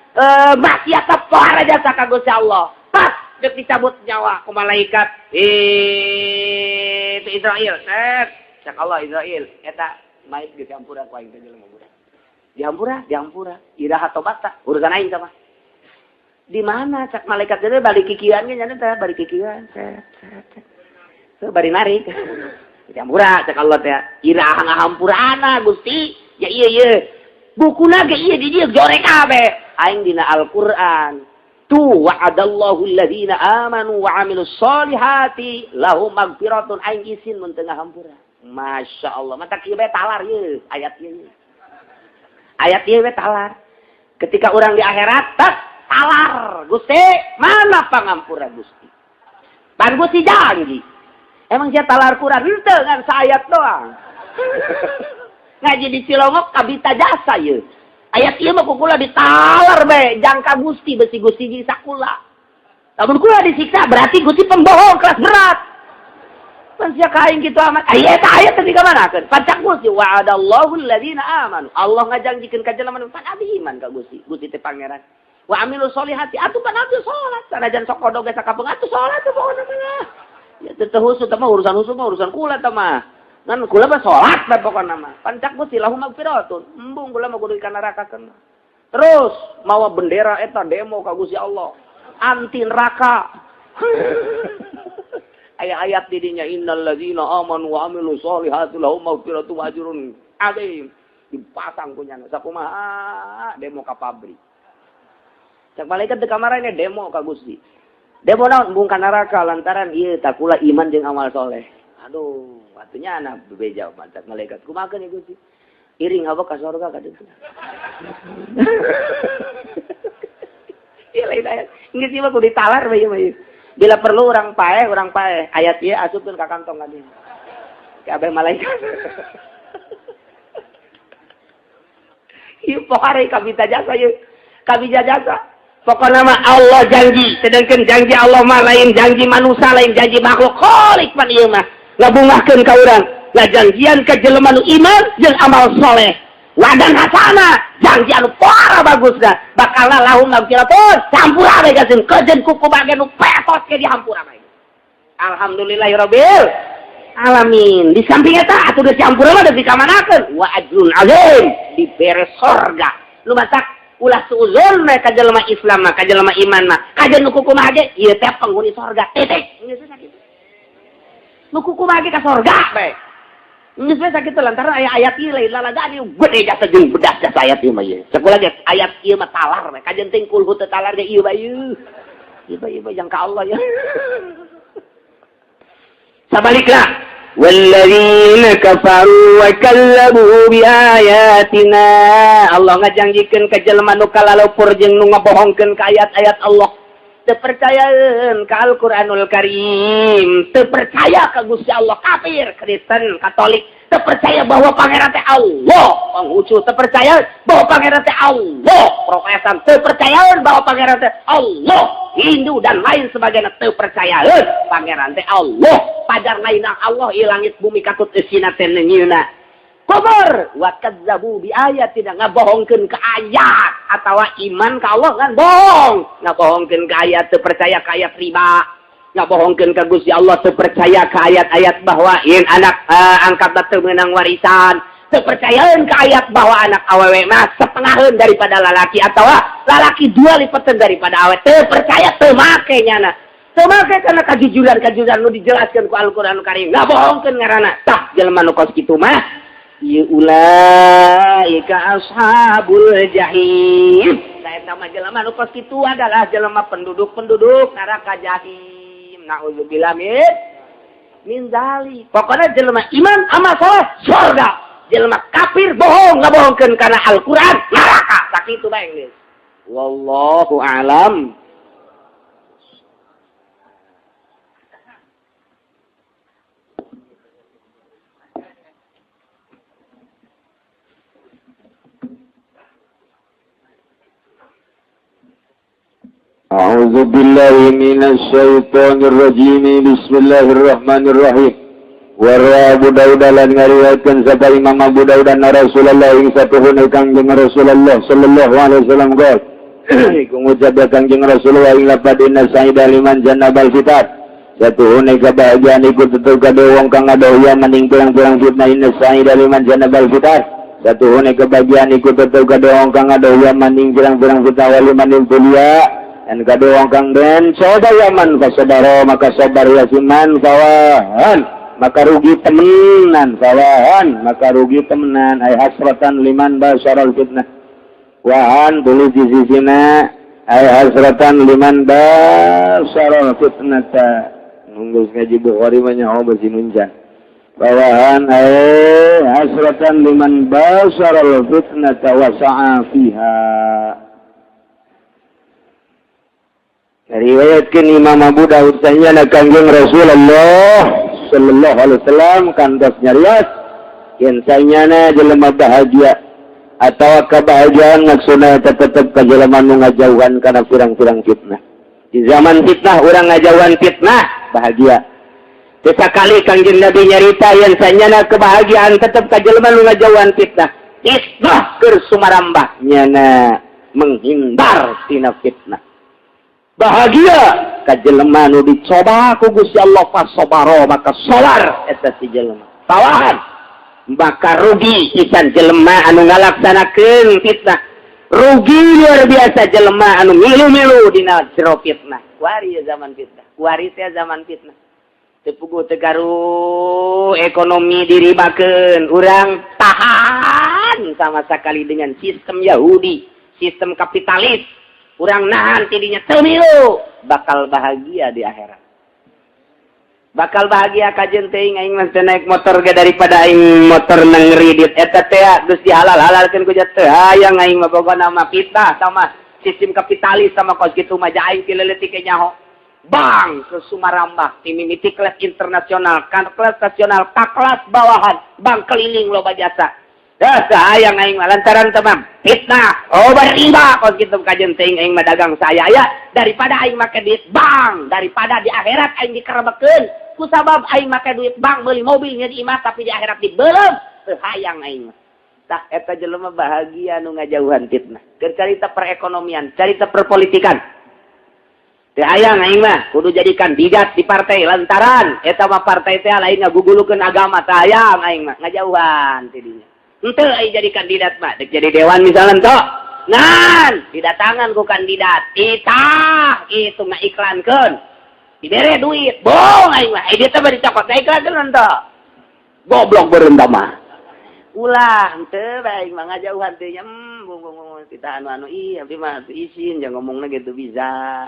maksiat pohara jasa ka Gusti Allah. Pas dek dicabut nyawa ku malaikat itu Israel, set cak Allah, Israel eta mait geus dihampura ku aing teh jelema budak. Dihampura, dihampura, iraha tobat urusan aing sama di mana cak malaikat teh balik kikian ge nyana teh balik kikian, set set set bari narik, dihampura cak Allah teh. Iraha ngahampurana Gusti? Ya iya iya bukuna ge ieu di dieu jorek kabeh aing dina Al-Qur'an tuh, wa'adallahu alladzina amanu wa amilus solihati lahum magfiratun, aing isin mun teu ngahampura. Masya Allah, mata kieu bae talar ieu ayat ieu, ayat ieu bae talar. Ketika orang di akhirat tak talar, Gusti mana pangampura Gusti? Pan Gusti janji. Emang sia talar Quran henteu, ngan saayat doang. Ngaji di Cilongok kabita jasa ieu. Ayat ieu mah ku kula ditalar bae jangka Gusti, besi Gusti di sakula. Lamun kula disiksa berarti Gusti pembohong kelas berat. Pan sia ka aing kitu amat. Aya eta ayat teh dikamanakeun? Pacak Gusti wa'adallahu alladzina amanu. Allah ngajanjikeun ka jelema nu pan abdi iman ka Gusti. Gusti teh pangeran. Wa amilu solihati, atuh pan abdi salat. Sanajan sok kodog ge sakapeung atuh salat tuh pokona mah. Ya teu husuk mah, urusan husuk mah urusan kula teh mah. Ngan kula mah salat bae pokona mah. Pancak Gusti lahum magfiratun. Embung kula mah kudu ka neraka. Terus mawa bendera eta demo ka Gusti Allah. Anti neraka. Ayat-ayat didinya innal ladzina amanu wa amilu solihati lahum maghfiratun wa ajrun adzim. Dipasang punya sakumaha demo ka pabrik. Cak malaikat di kamar ini demo ka Gusti. Demo naon? Embung ka neraka lantaran ieu takula iman jeung amal soleh. Aduh, atunya anak bebeja cak malaikat. Kumaha ya Gusti? Iring apa ka sorga ka ditu. Ieu lain ayat. Geus ieu mah kudu ditalar bae ieu mah. Bila perlu orang paeh, orang paeh. Ayat ieu asupkeun ka kantong ka dieu. Kabeh malaikat. Ieu pohare kabita jasa ieu. Kabita jasa. Pokoknya mah Allah janji, sedangkan janji Allah mah lain janji manusia, lain janji makhluk. Khalik pan ieu mah. Ngabungahkeun ka urang, ngajanjian ka jelema nu iman jeung amal soleh. Wadan hasana, janji anu para bagusna, bakal lahum magfiratun, hampura bae gasin kejeun kuku bagian nu petot ke dihampura bae. Alhamdulillahirabbil alamin. Di samping eta atuh geus dihampura mah geus dikamanakeun wa ajrun azim, dibere sorga. Nu matak ulah suuzon we ka jelema Islam mah, ka jelema iman mah, kajeun nu kumaha ge ieu teh penghuni sorga. Titik. Geus sakitu. Nu kumaha ge ka sorga bae. Geus we sakitu lantaran aya ayat ieu lain lalagaan ieu gede jasa jeung bedas jasa ayat ieu mah ieu. Sakulah ge ayat ieu mah talar we. Kajeun teh kulhu teu talar ge ieu bae ieu. Ieu bae ieu bae jang ka Allah ya. Sabalikna walladzina kafaru wa kallabu bi ayatina, Allah ngajanjikeun ka jelema nu kalalupur jeung nu ngabohongkeun ka ayat-ayat Allah, teu percayaeun ka Al-Qur'anul Karim, teu percaya ka Gusti Allah, kafir, Kristen, Katolik, teu percaya bahwa pangeran teh Allah, Konghucu teu percaya bahwa pangeran teh Allah, Protestan teu percayaeun bahwa pangeran teh Allah, Hindu dan lain sebagainya teu percayaeun pangeran teh Allah, pajar lain Allah ieu langit bumi katut eusina teh neunyeuna. Kufur wa kadzabu bi ayatina, ngabohongkeun ka ayat atawa iman ka Allah kan bohong, ngabohongkeun ka ayat, teu percaya ka ayat riba, ngabohongkeun ka Gusti Allah, teu percaya ka ayat-ayat bahwa yen anak angkat teu meunang warisan, teu percayaeun ka ayat bahwa anak awewe mah setengaheun daripada lalaki atawa lalaki dua lipeteun daripada awewe, teu percaya, teu make nyana, teu make karena kajujuran-kajujuran nu dijelaskeun ku Al-Qur'an Karim, ngabohongkeun ngaranna. Tah jelema nu kos kitu mah ieu ulaika ashabul jahim. Eta mah jelema nu kos kitu adalah jelema penduduk-penduduk neraka jahim. Nauzubillah min dzalik. Pokoknya jelema iman amal soleh surga, jelema kafir bohong ngabohongkeun kana Al-Qur'an neraka. Sakitu bae geus. Wallahu a'lam. أعوذ بالله من الشيطان الرجيم. بسم الله الرحمن الرحيم. Warwa Abu Daud lan ngariwayatkeun sapa Imam Abu Daud anna Rasulullah ing satuhuna Kangjeng Rasulullah sallallahu alaihi wasallam qol, iku ngucap Kangjeng Rasulullah ing lapad inna sa'ida liman jannabal fitan, satuhuna kebahagiaan iku tetep kade wong kang ngadoh maning pirang-pirang fitnah. Inna sa'ida liman jannabal fitan, satuhuna kebahagiaan iku tetep kade wong kang ngadoh maning pirang-pirang fitnah, waliman dunia dan kade wong kang den coba yaman fasadaro maka sabar yasiman fawahan maka rugi temenan, fawahan maka rugi temenan, ay hasratan liman basyaral fitnah, wahan tulis di sisina ay hasratan liman basyaral fitnata. Nunggu ngaji Bukhari mah nyaho basi nunjan. Fawahan ay hasratan liman basyaral fitnata wa sa'a fiha. Riwayatkeun Imam Abu Daud sanyana Kangjeng Rasulullah sallallahu alaihi wasallam kantos nyarios yen sanyana jelema bahagia atawa kebahagiaan maksudna eta tetep ka jelema nu ngajauhan kana pirang-pirang fitnah. Di zaman fitnah urang ngajauhan fitnah bahagia. Sekali Kangjeng Nabi nyarita yen sanyana kebahagiaan tetep ka jelema nu ngajauhan fitnah. Fitnah keur sumarambah nyana menghindar tina fitnah. Bahagia ka jelema nu dicoba ku Gusti Allah fasobaro maka sabar eta si jelema. Tawahan maka rugi pisan jelema anu ngalaksanakeun fitnah. Rugi luar biasa jelema anu milu-milu dina jero fitnah. Kuari zaman fitnah, kuari teh zaman fitnah. Teu puguh teu garu ekonomi diribakeun, urang tahan sama sekali dengan sistem Yahudi, sistem kapitalis. Urang nahan tidinya teu milu, bakal bahagia di akhirat. Bakal bahagia kajeun teuing aing mah teu naik motor ge daripada aing motor nang ngridit eta teh geus dihalal-halalkeun ku teu hayang aing mah pokona mah fitnah sama sistem kapitalis sama kos kitu mah aing ti leutik ge nyaho. Bang ke Sumarambah ti mimiti kelas internasional, kan kelas nasional, ka kelas bawahan, bang keliling loba jasa. Dah sayang aing mah lantaran temam fitnah, oh riba kos kitu kajeun teuing aing mah dagang saya ya daripada aing make duit bang, daripada di akhirat aing dikerebekeun Kusabab aing make duit bank beli mobilnya di imah, tapi di akhirat dibelem, teu hayang aing mah. Tah, eta jelema bahagia nu ngajauhan fitnah. Keur carita perekonomian, carita perpolitikan. Teu hayang aing mah kudu jadi kandidat di partai lantaran eta mah partai teh lain ngagugulukeun agama, teu hayang aing mah, ngajauhan tidinya. Henteu aing jadi kandidat mah, dek jadi dewan misalnya tok. Ngan didatangan ku kandidat, itah itu ngaiklankeun. Dibere duit, bohong aing mah. Eh, dia teh bari dicokot iklankeun henteu. Goblok beureum mah. Ulah henteu bae mah, ngajauhan teh nya. Bung bung bung kita anu anu ih, abdi mah izin jangan ngomongna gitu, bisa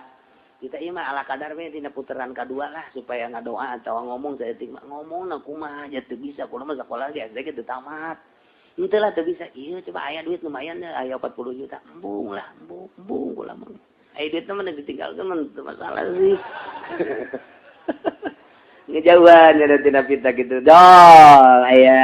kita ieu mah ala kadar we tina putaran kadua lah supaya ngadoa atau ngomong saeutik mah, ngomongna kumaha aja teu bisa, kudu mah sakola ge SD teu tamat, henteu lah, teu bisa. Ieu coba aya duit lumayan ya, aya 40 juta, embung lah, embung embung kula mah. Aya duit mah ditinggalkeun mah teu masalah sih. Ngejauhan ya tina fitnah gitu dol. Aya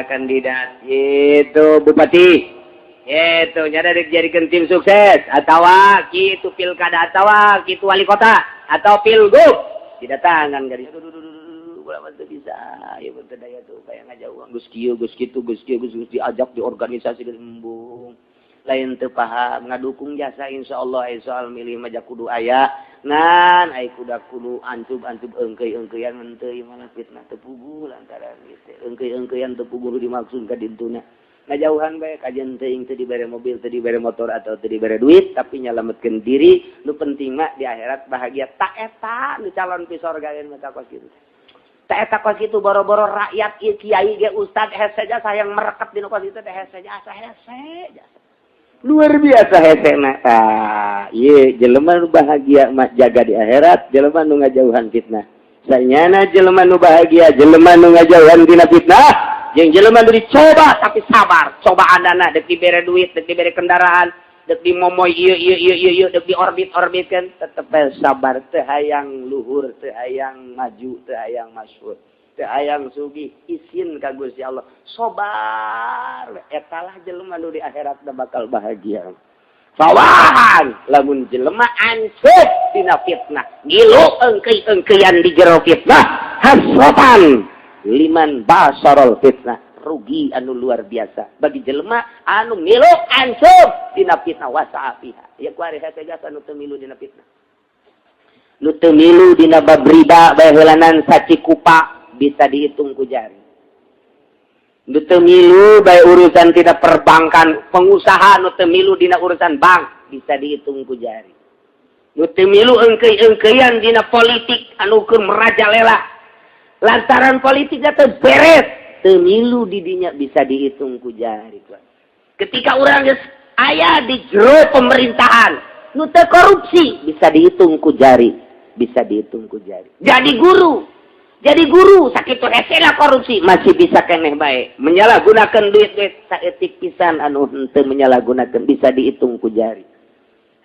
kandidat itu bupati itu nyada dijadikan tim sukses atau gitu pilkada atau gitu wali kota atau pilgub, didatangan gadis teu bisa ya, teu daya tuh kayak ngajauhan, geus kieu, geus kitu, geus kieu, geus diajak di organisasi, geus embung, lain teu paham, ngadukung jasa insyaallah. Soal milih mah kudu aya, ngan ai kuda kudu ancub-ancub eungkeuy-eungkeuyan henteu, ieu mah fitnah teu puguh lantaran gitu eungkeuy-eungkeuyan teu puguh dimaksud ka dintuna. Ngajauhan bae kajian teuing, teu dibere mobil, teu dibere motor atau teu dibere duit, tapi nyalametkeun diri. Nu penting mah di akhirat bahagia. Tak eta nu calon pi sorga mah kos kitu. Tak eta kos kitu, boro-boro rakyat ieu, kiai ge, ustad hese jasa yang merekat di nu kos kitu teh, hese jasa, hese jasa, luar biasa hese. Nah, ah, ieu jelema nu bahagia mah jaga di akhirat, jelema nu ngajauhan fitnah. Sanyana jelema nu bahagia jelema nu ngajauhan tina fitnah jeung jelema nu dicoba tapi sabar cobaanana, dek dibere duit, dek dibere kendaraan, dek dimomoy ieu ieu ieu ieu ieu, dek diorbit-orbitkeun, tetep sabar, teu hayang luhur, teu hayang maju, teu hayang masyhur, teu hayang sugih, isin ka Gusti Allah, sabar. Etalah jelema nu di akhirat bakal bahagia. Fawahan lamun jelema ansub dina fitnah, ngilu engkei-engkeian di jero fitnah, hasratan liman basarol fitnah, rugi anu luar biasa bagi jelema anu milu ansub dina fitnah wasa'a fiha. Ya, kuari hese jasa nu teu milu dina fitnah, nu teu milu dina bab riba bae heulanan sacikupa bisa dihitung ku jari. Nu teu milu bae urusan tidak perbankan, pengusaha nu teu milu dina urusan bank bisa dihitung ku jari. Nu teu milu engkei-engkeian dina politik anu keur merajalela lantaran politiknya teu beres, teu milu di dinya bisa dihitung ku jari. Ketika urang geus aya di jero pemerintahan nu teu korupsi bisa dihitung ku jari, bisa dihitung ku jari. Jadi guru sakitu hesena korupsi masih bisa keneh bae, menyalahgunakan duit-duit saeutik pisan anu henteu menyalahgunakan bisa dihitung ku jari.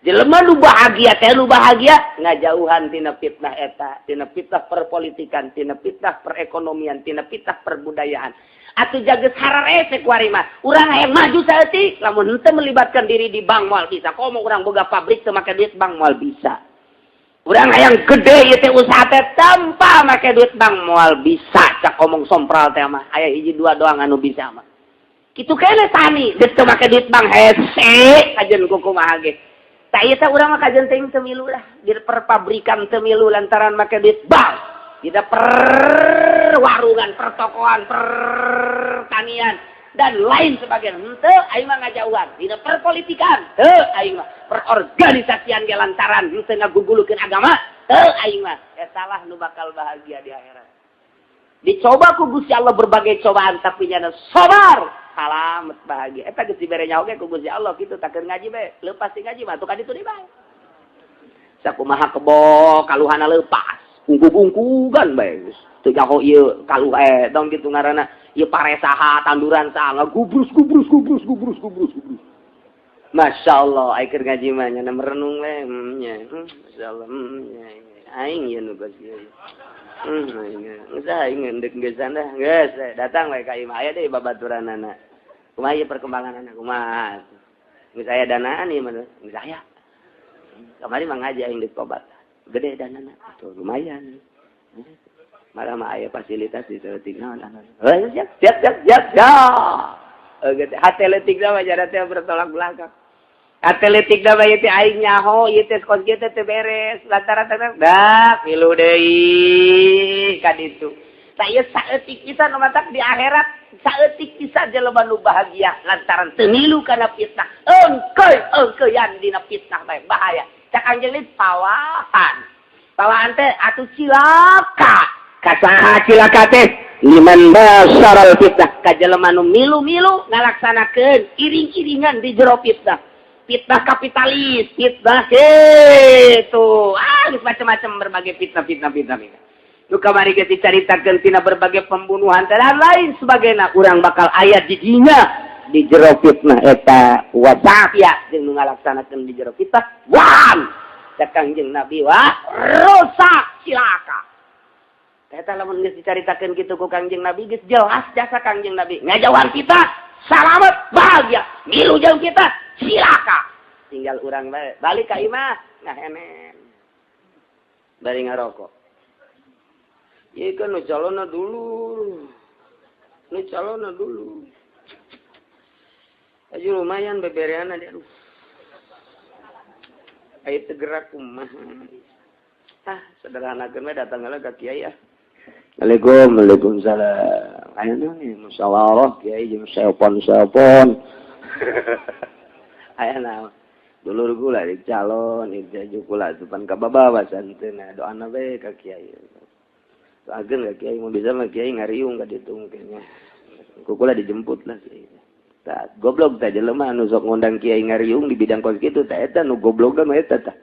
Jelema nu bahagia teh nu bahagia ngajauhan tina fitnah eta, tina fitnah perpolitikan, tina fitnah perekonomian, tina fitnah perbudayaan. Atuh jaga hararese kuari mah urang hayang maju saeutik, lamun henteu melibatkan diri di bank moal bisa. Komo urang boga pabrik teu make duit bank moal bisa. Urang hayang gede ieu teh usaha teh tanpa make duit bank moal bisa. Cak omong sompral teh mah aya hiji dua doang anu bisa mah. Kitu kene tani geus teu make duit bank, hese kajeun kumaha ge. Tah, ieu teh urang mah kajeun teuing teu milu lah di perpabrikan, teu milu lantaran make duit bank, tidak perwarungan, pertokoan, pertanian dan lain sebagainya. Henteu, aing mah ngajauhan. Dina perpolitikan, henteu aing mah. Perorganisasian ge lantaran henteu ngagugulukeun agama, henteu aing mah. Eta lah nu bakal bahagia di akhirat. Dicoba ku Gusti Allah berbagai cobaan tapi nyana sabar, salamet, bahagia. Eta geus dibere nyaho ge ku Gusti Allah kitu, tak keur ngaji bae, leupas ti ngaji mah atuh ka ditu deui bae. Sakumaha kebo kaluhana leupas, ungkug-ungkugan bae geus. Teu nyaho ieu kaluh tong kitu ngaranna ieu pare saha, tanduran saha, ngagubrus gubrus gubrus gubrus gubrus gubrus. Masya Allah, ai keur ngaji mah nya merenung we, nya. Masya Allah, nya. Aing ieu nu geus ieu. Aing geus aing endek geus dah, geus datang we ka imah, aya deui babaturanana. Kumaha ieu perkembanganana, kumaha? Geus aya danaan ieu mah, geus aya. Kamari mah ngaji aing deuk tobat. Gede danana. Tuh lumayan. Malah mah aya fasilitas di leutik naon anu. Siap siap siap siap siap. Hate leutik mah jada teh bertolak belakang. Hate leutik mah ieu teh aing nyaho ieu teh kos kieu teh beres lantaran teh dah milu deui ka ditu. Tah ieu saeutik pisan nu matak di akhirat saeutik pisan jelema nu bahagia lantaran teu milu kana fitnah. Engkeuy engkeuyan dina fitnah bae bahaya. Cak anjeun pawahan. Pawahan teh atuh cilaka. Kasaha cilaka teh liman basaral fitnah ka jelema nu milu-milu ngalaksanakeun iring-iringan di jero fitnah. Fitnah kapitalis, fitnah kitu. Ah, geus macam-macam berbagai fitnah-fitnah fitnah. Nu kamari geus dicaritakeun tina berbagai pembunuhan dan lain sebagainya, urang bakal aya di dinya di jero fitnah eta wasafia jeung nu ngalaksanakeun di jero fitnah. Wan! Cak Kangjeng Nabi wah rusak cilaka. Eta lamun geus dicaritakeun kitu ku Kangjeng Nabi geus jelas jasa Kangjeng Nabi. Ngajauhan kita salamet bahagia, milu jeung kita cilaka. Tinggal urang bae balik ka imah ngahenen. Bari ngarokok. Ieu kan nu calonna dulu. Nu calonna dulu. Aja lumayan bebereana dia aduh. Aya teu gerak kumaha. Ah, sederhanakeun we datang heula ka kiai ah. Assalamualaikum, waalaikumsalam. Aya naon nih musyawarah kiai jeung seopon-seopon. Aya naon? Dulur kula di calon, itu kula depan ka babawa santeuna doana we ka kiai. Doakeun ka kiai mun bisa mah kiai ngariung ka ditu mungkin nya. Ku kula dijemput lah kiai. Tah goblok tah jelema anu sok ngundang kiai ngariung di bidang kos kitu tah eta nu goblok mah eta tah.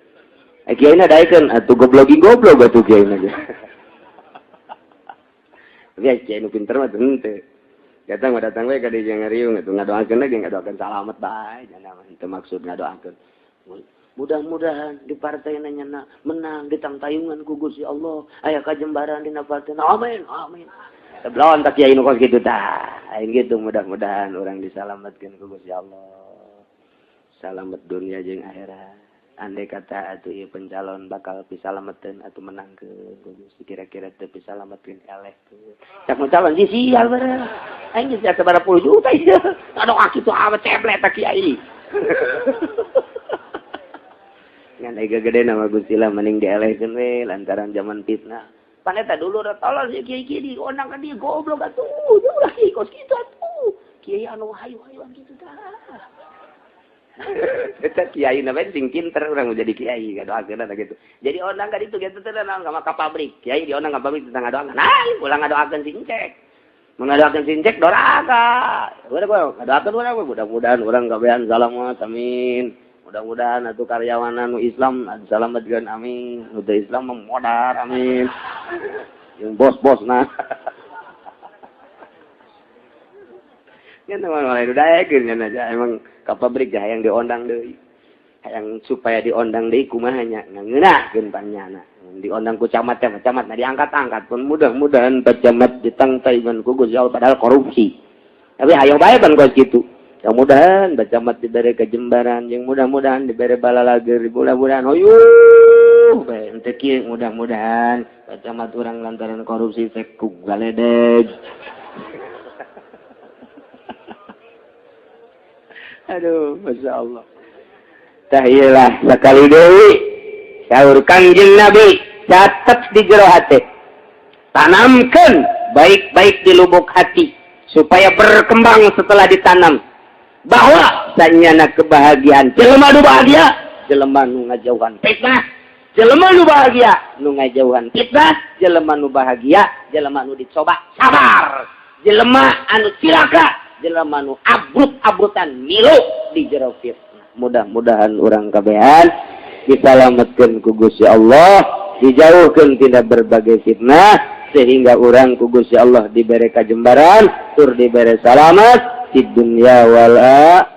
Eh kiai na daekeun atuh goblogi goblok atuh kiai na ge. Tapi kiai nu pinter mah henteu. Datang mah datang we ka dieu ngariung atuh ngadoakeun lagi ngadoakeun salamet bae jangan henteu maksud ngadoakeun. Mudah-mudahan di partai nanya menang di tangtayungan ku Gusti Allah aya kajembaran dina partai. Amin amin. Belon tak kiai nu kos kitu tah. Aing gitu mudah-mudahan orang disalametkeun ku Gusti Allah. Salamet dunia jeung akhirat. Andai kata atuh ieu pencalon bakal pisalameteun atau menangkeun ku Gusti kira-kira teu pisalametkeun elehkeun. Cak nu calon sih sial bara. Aing geus sabaraha puluh juta ieu. Aduh kitu amat ceblet tak kiai. Ngan ega gede nama Gusti lah mending dielehkeun we lantaran zaman fitnah. Pan eta dulu udah tolol si kiai kiai diondang ka dieu goblok atuh. Ulah kiai kos kitu atuh. Kiai anu hayu-hayuan kitu tah. Eta kiai na bae sing pinter urang jadi kiai ngadoakeun eta gitu. Jadi ondang ka ditu kitu teh naon ka pabrik. Kiai diondang ka pabrik tentang ngadoakeun. Nah, ulah ngadoakeun si Encek. Mun ngadoakeun si Encek doraka. Udah gua ngadoakeun urang mudah-mudahan urang kabehan salamet amin. Mudah-mudahan atuh karyawan anu Islam salametkeun amin. Nu teu Islam mah modar amin. Jeung bos-bosna. Nya mah lain daekeun nya aja emang ka pabrik hayang diondang deui. Hayang supaya diondang deui kumaha nya ngeunahkeun panyana. Diondang ku camat teh camat na diangkat-angkat pun mudah-mudahan Pak Camat ditangtayungan ku Gusti Allah padahal korupsi. Tapi hayang bae pan kos kitu. Yang mudahan Pak Camat diberi kejembaran, yang mudah-mudahan diberi balalager, mudah-mudahan hoyuh bae henteu kieu mudah-mudahan Pak Camat urang lantaran korupsi sek ku galedeg. Aduh, Masya Allah. Tah iyalah sekali deui saur Kangjeng Nabi catet di jero hate. Tanamkeun baik-baik di lubuk hati supaya berkembang setelah ditanam. Bahwa sanyana kebahagiaan jelema nu bahagia, jelema nu ngajauhan fitnah, jelema nu bahagia nu ngajauhan fitnah, jelema nu bahagia, jelema nu dicoba sabar, jelema anu cilaka, jelema nu abrut-abrutan milu di jero fitnah. Mudah-mudahan urang kabehan disalametkeun ku Gusti Allah, dijauhkeun tina berbagai fitnah sehingga urang ku Gusti Allah dibere kajembaran tur dibere salamat di dunia wal akhirah.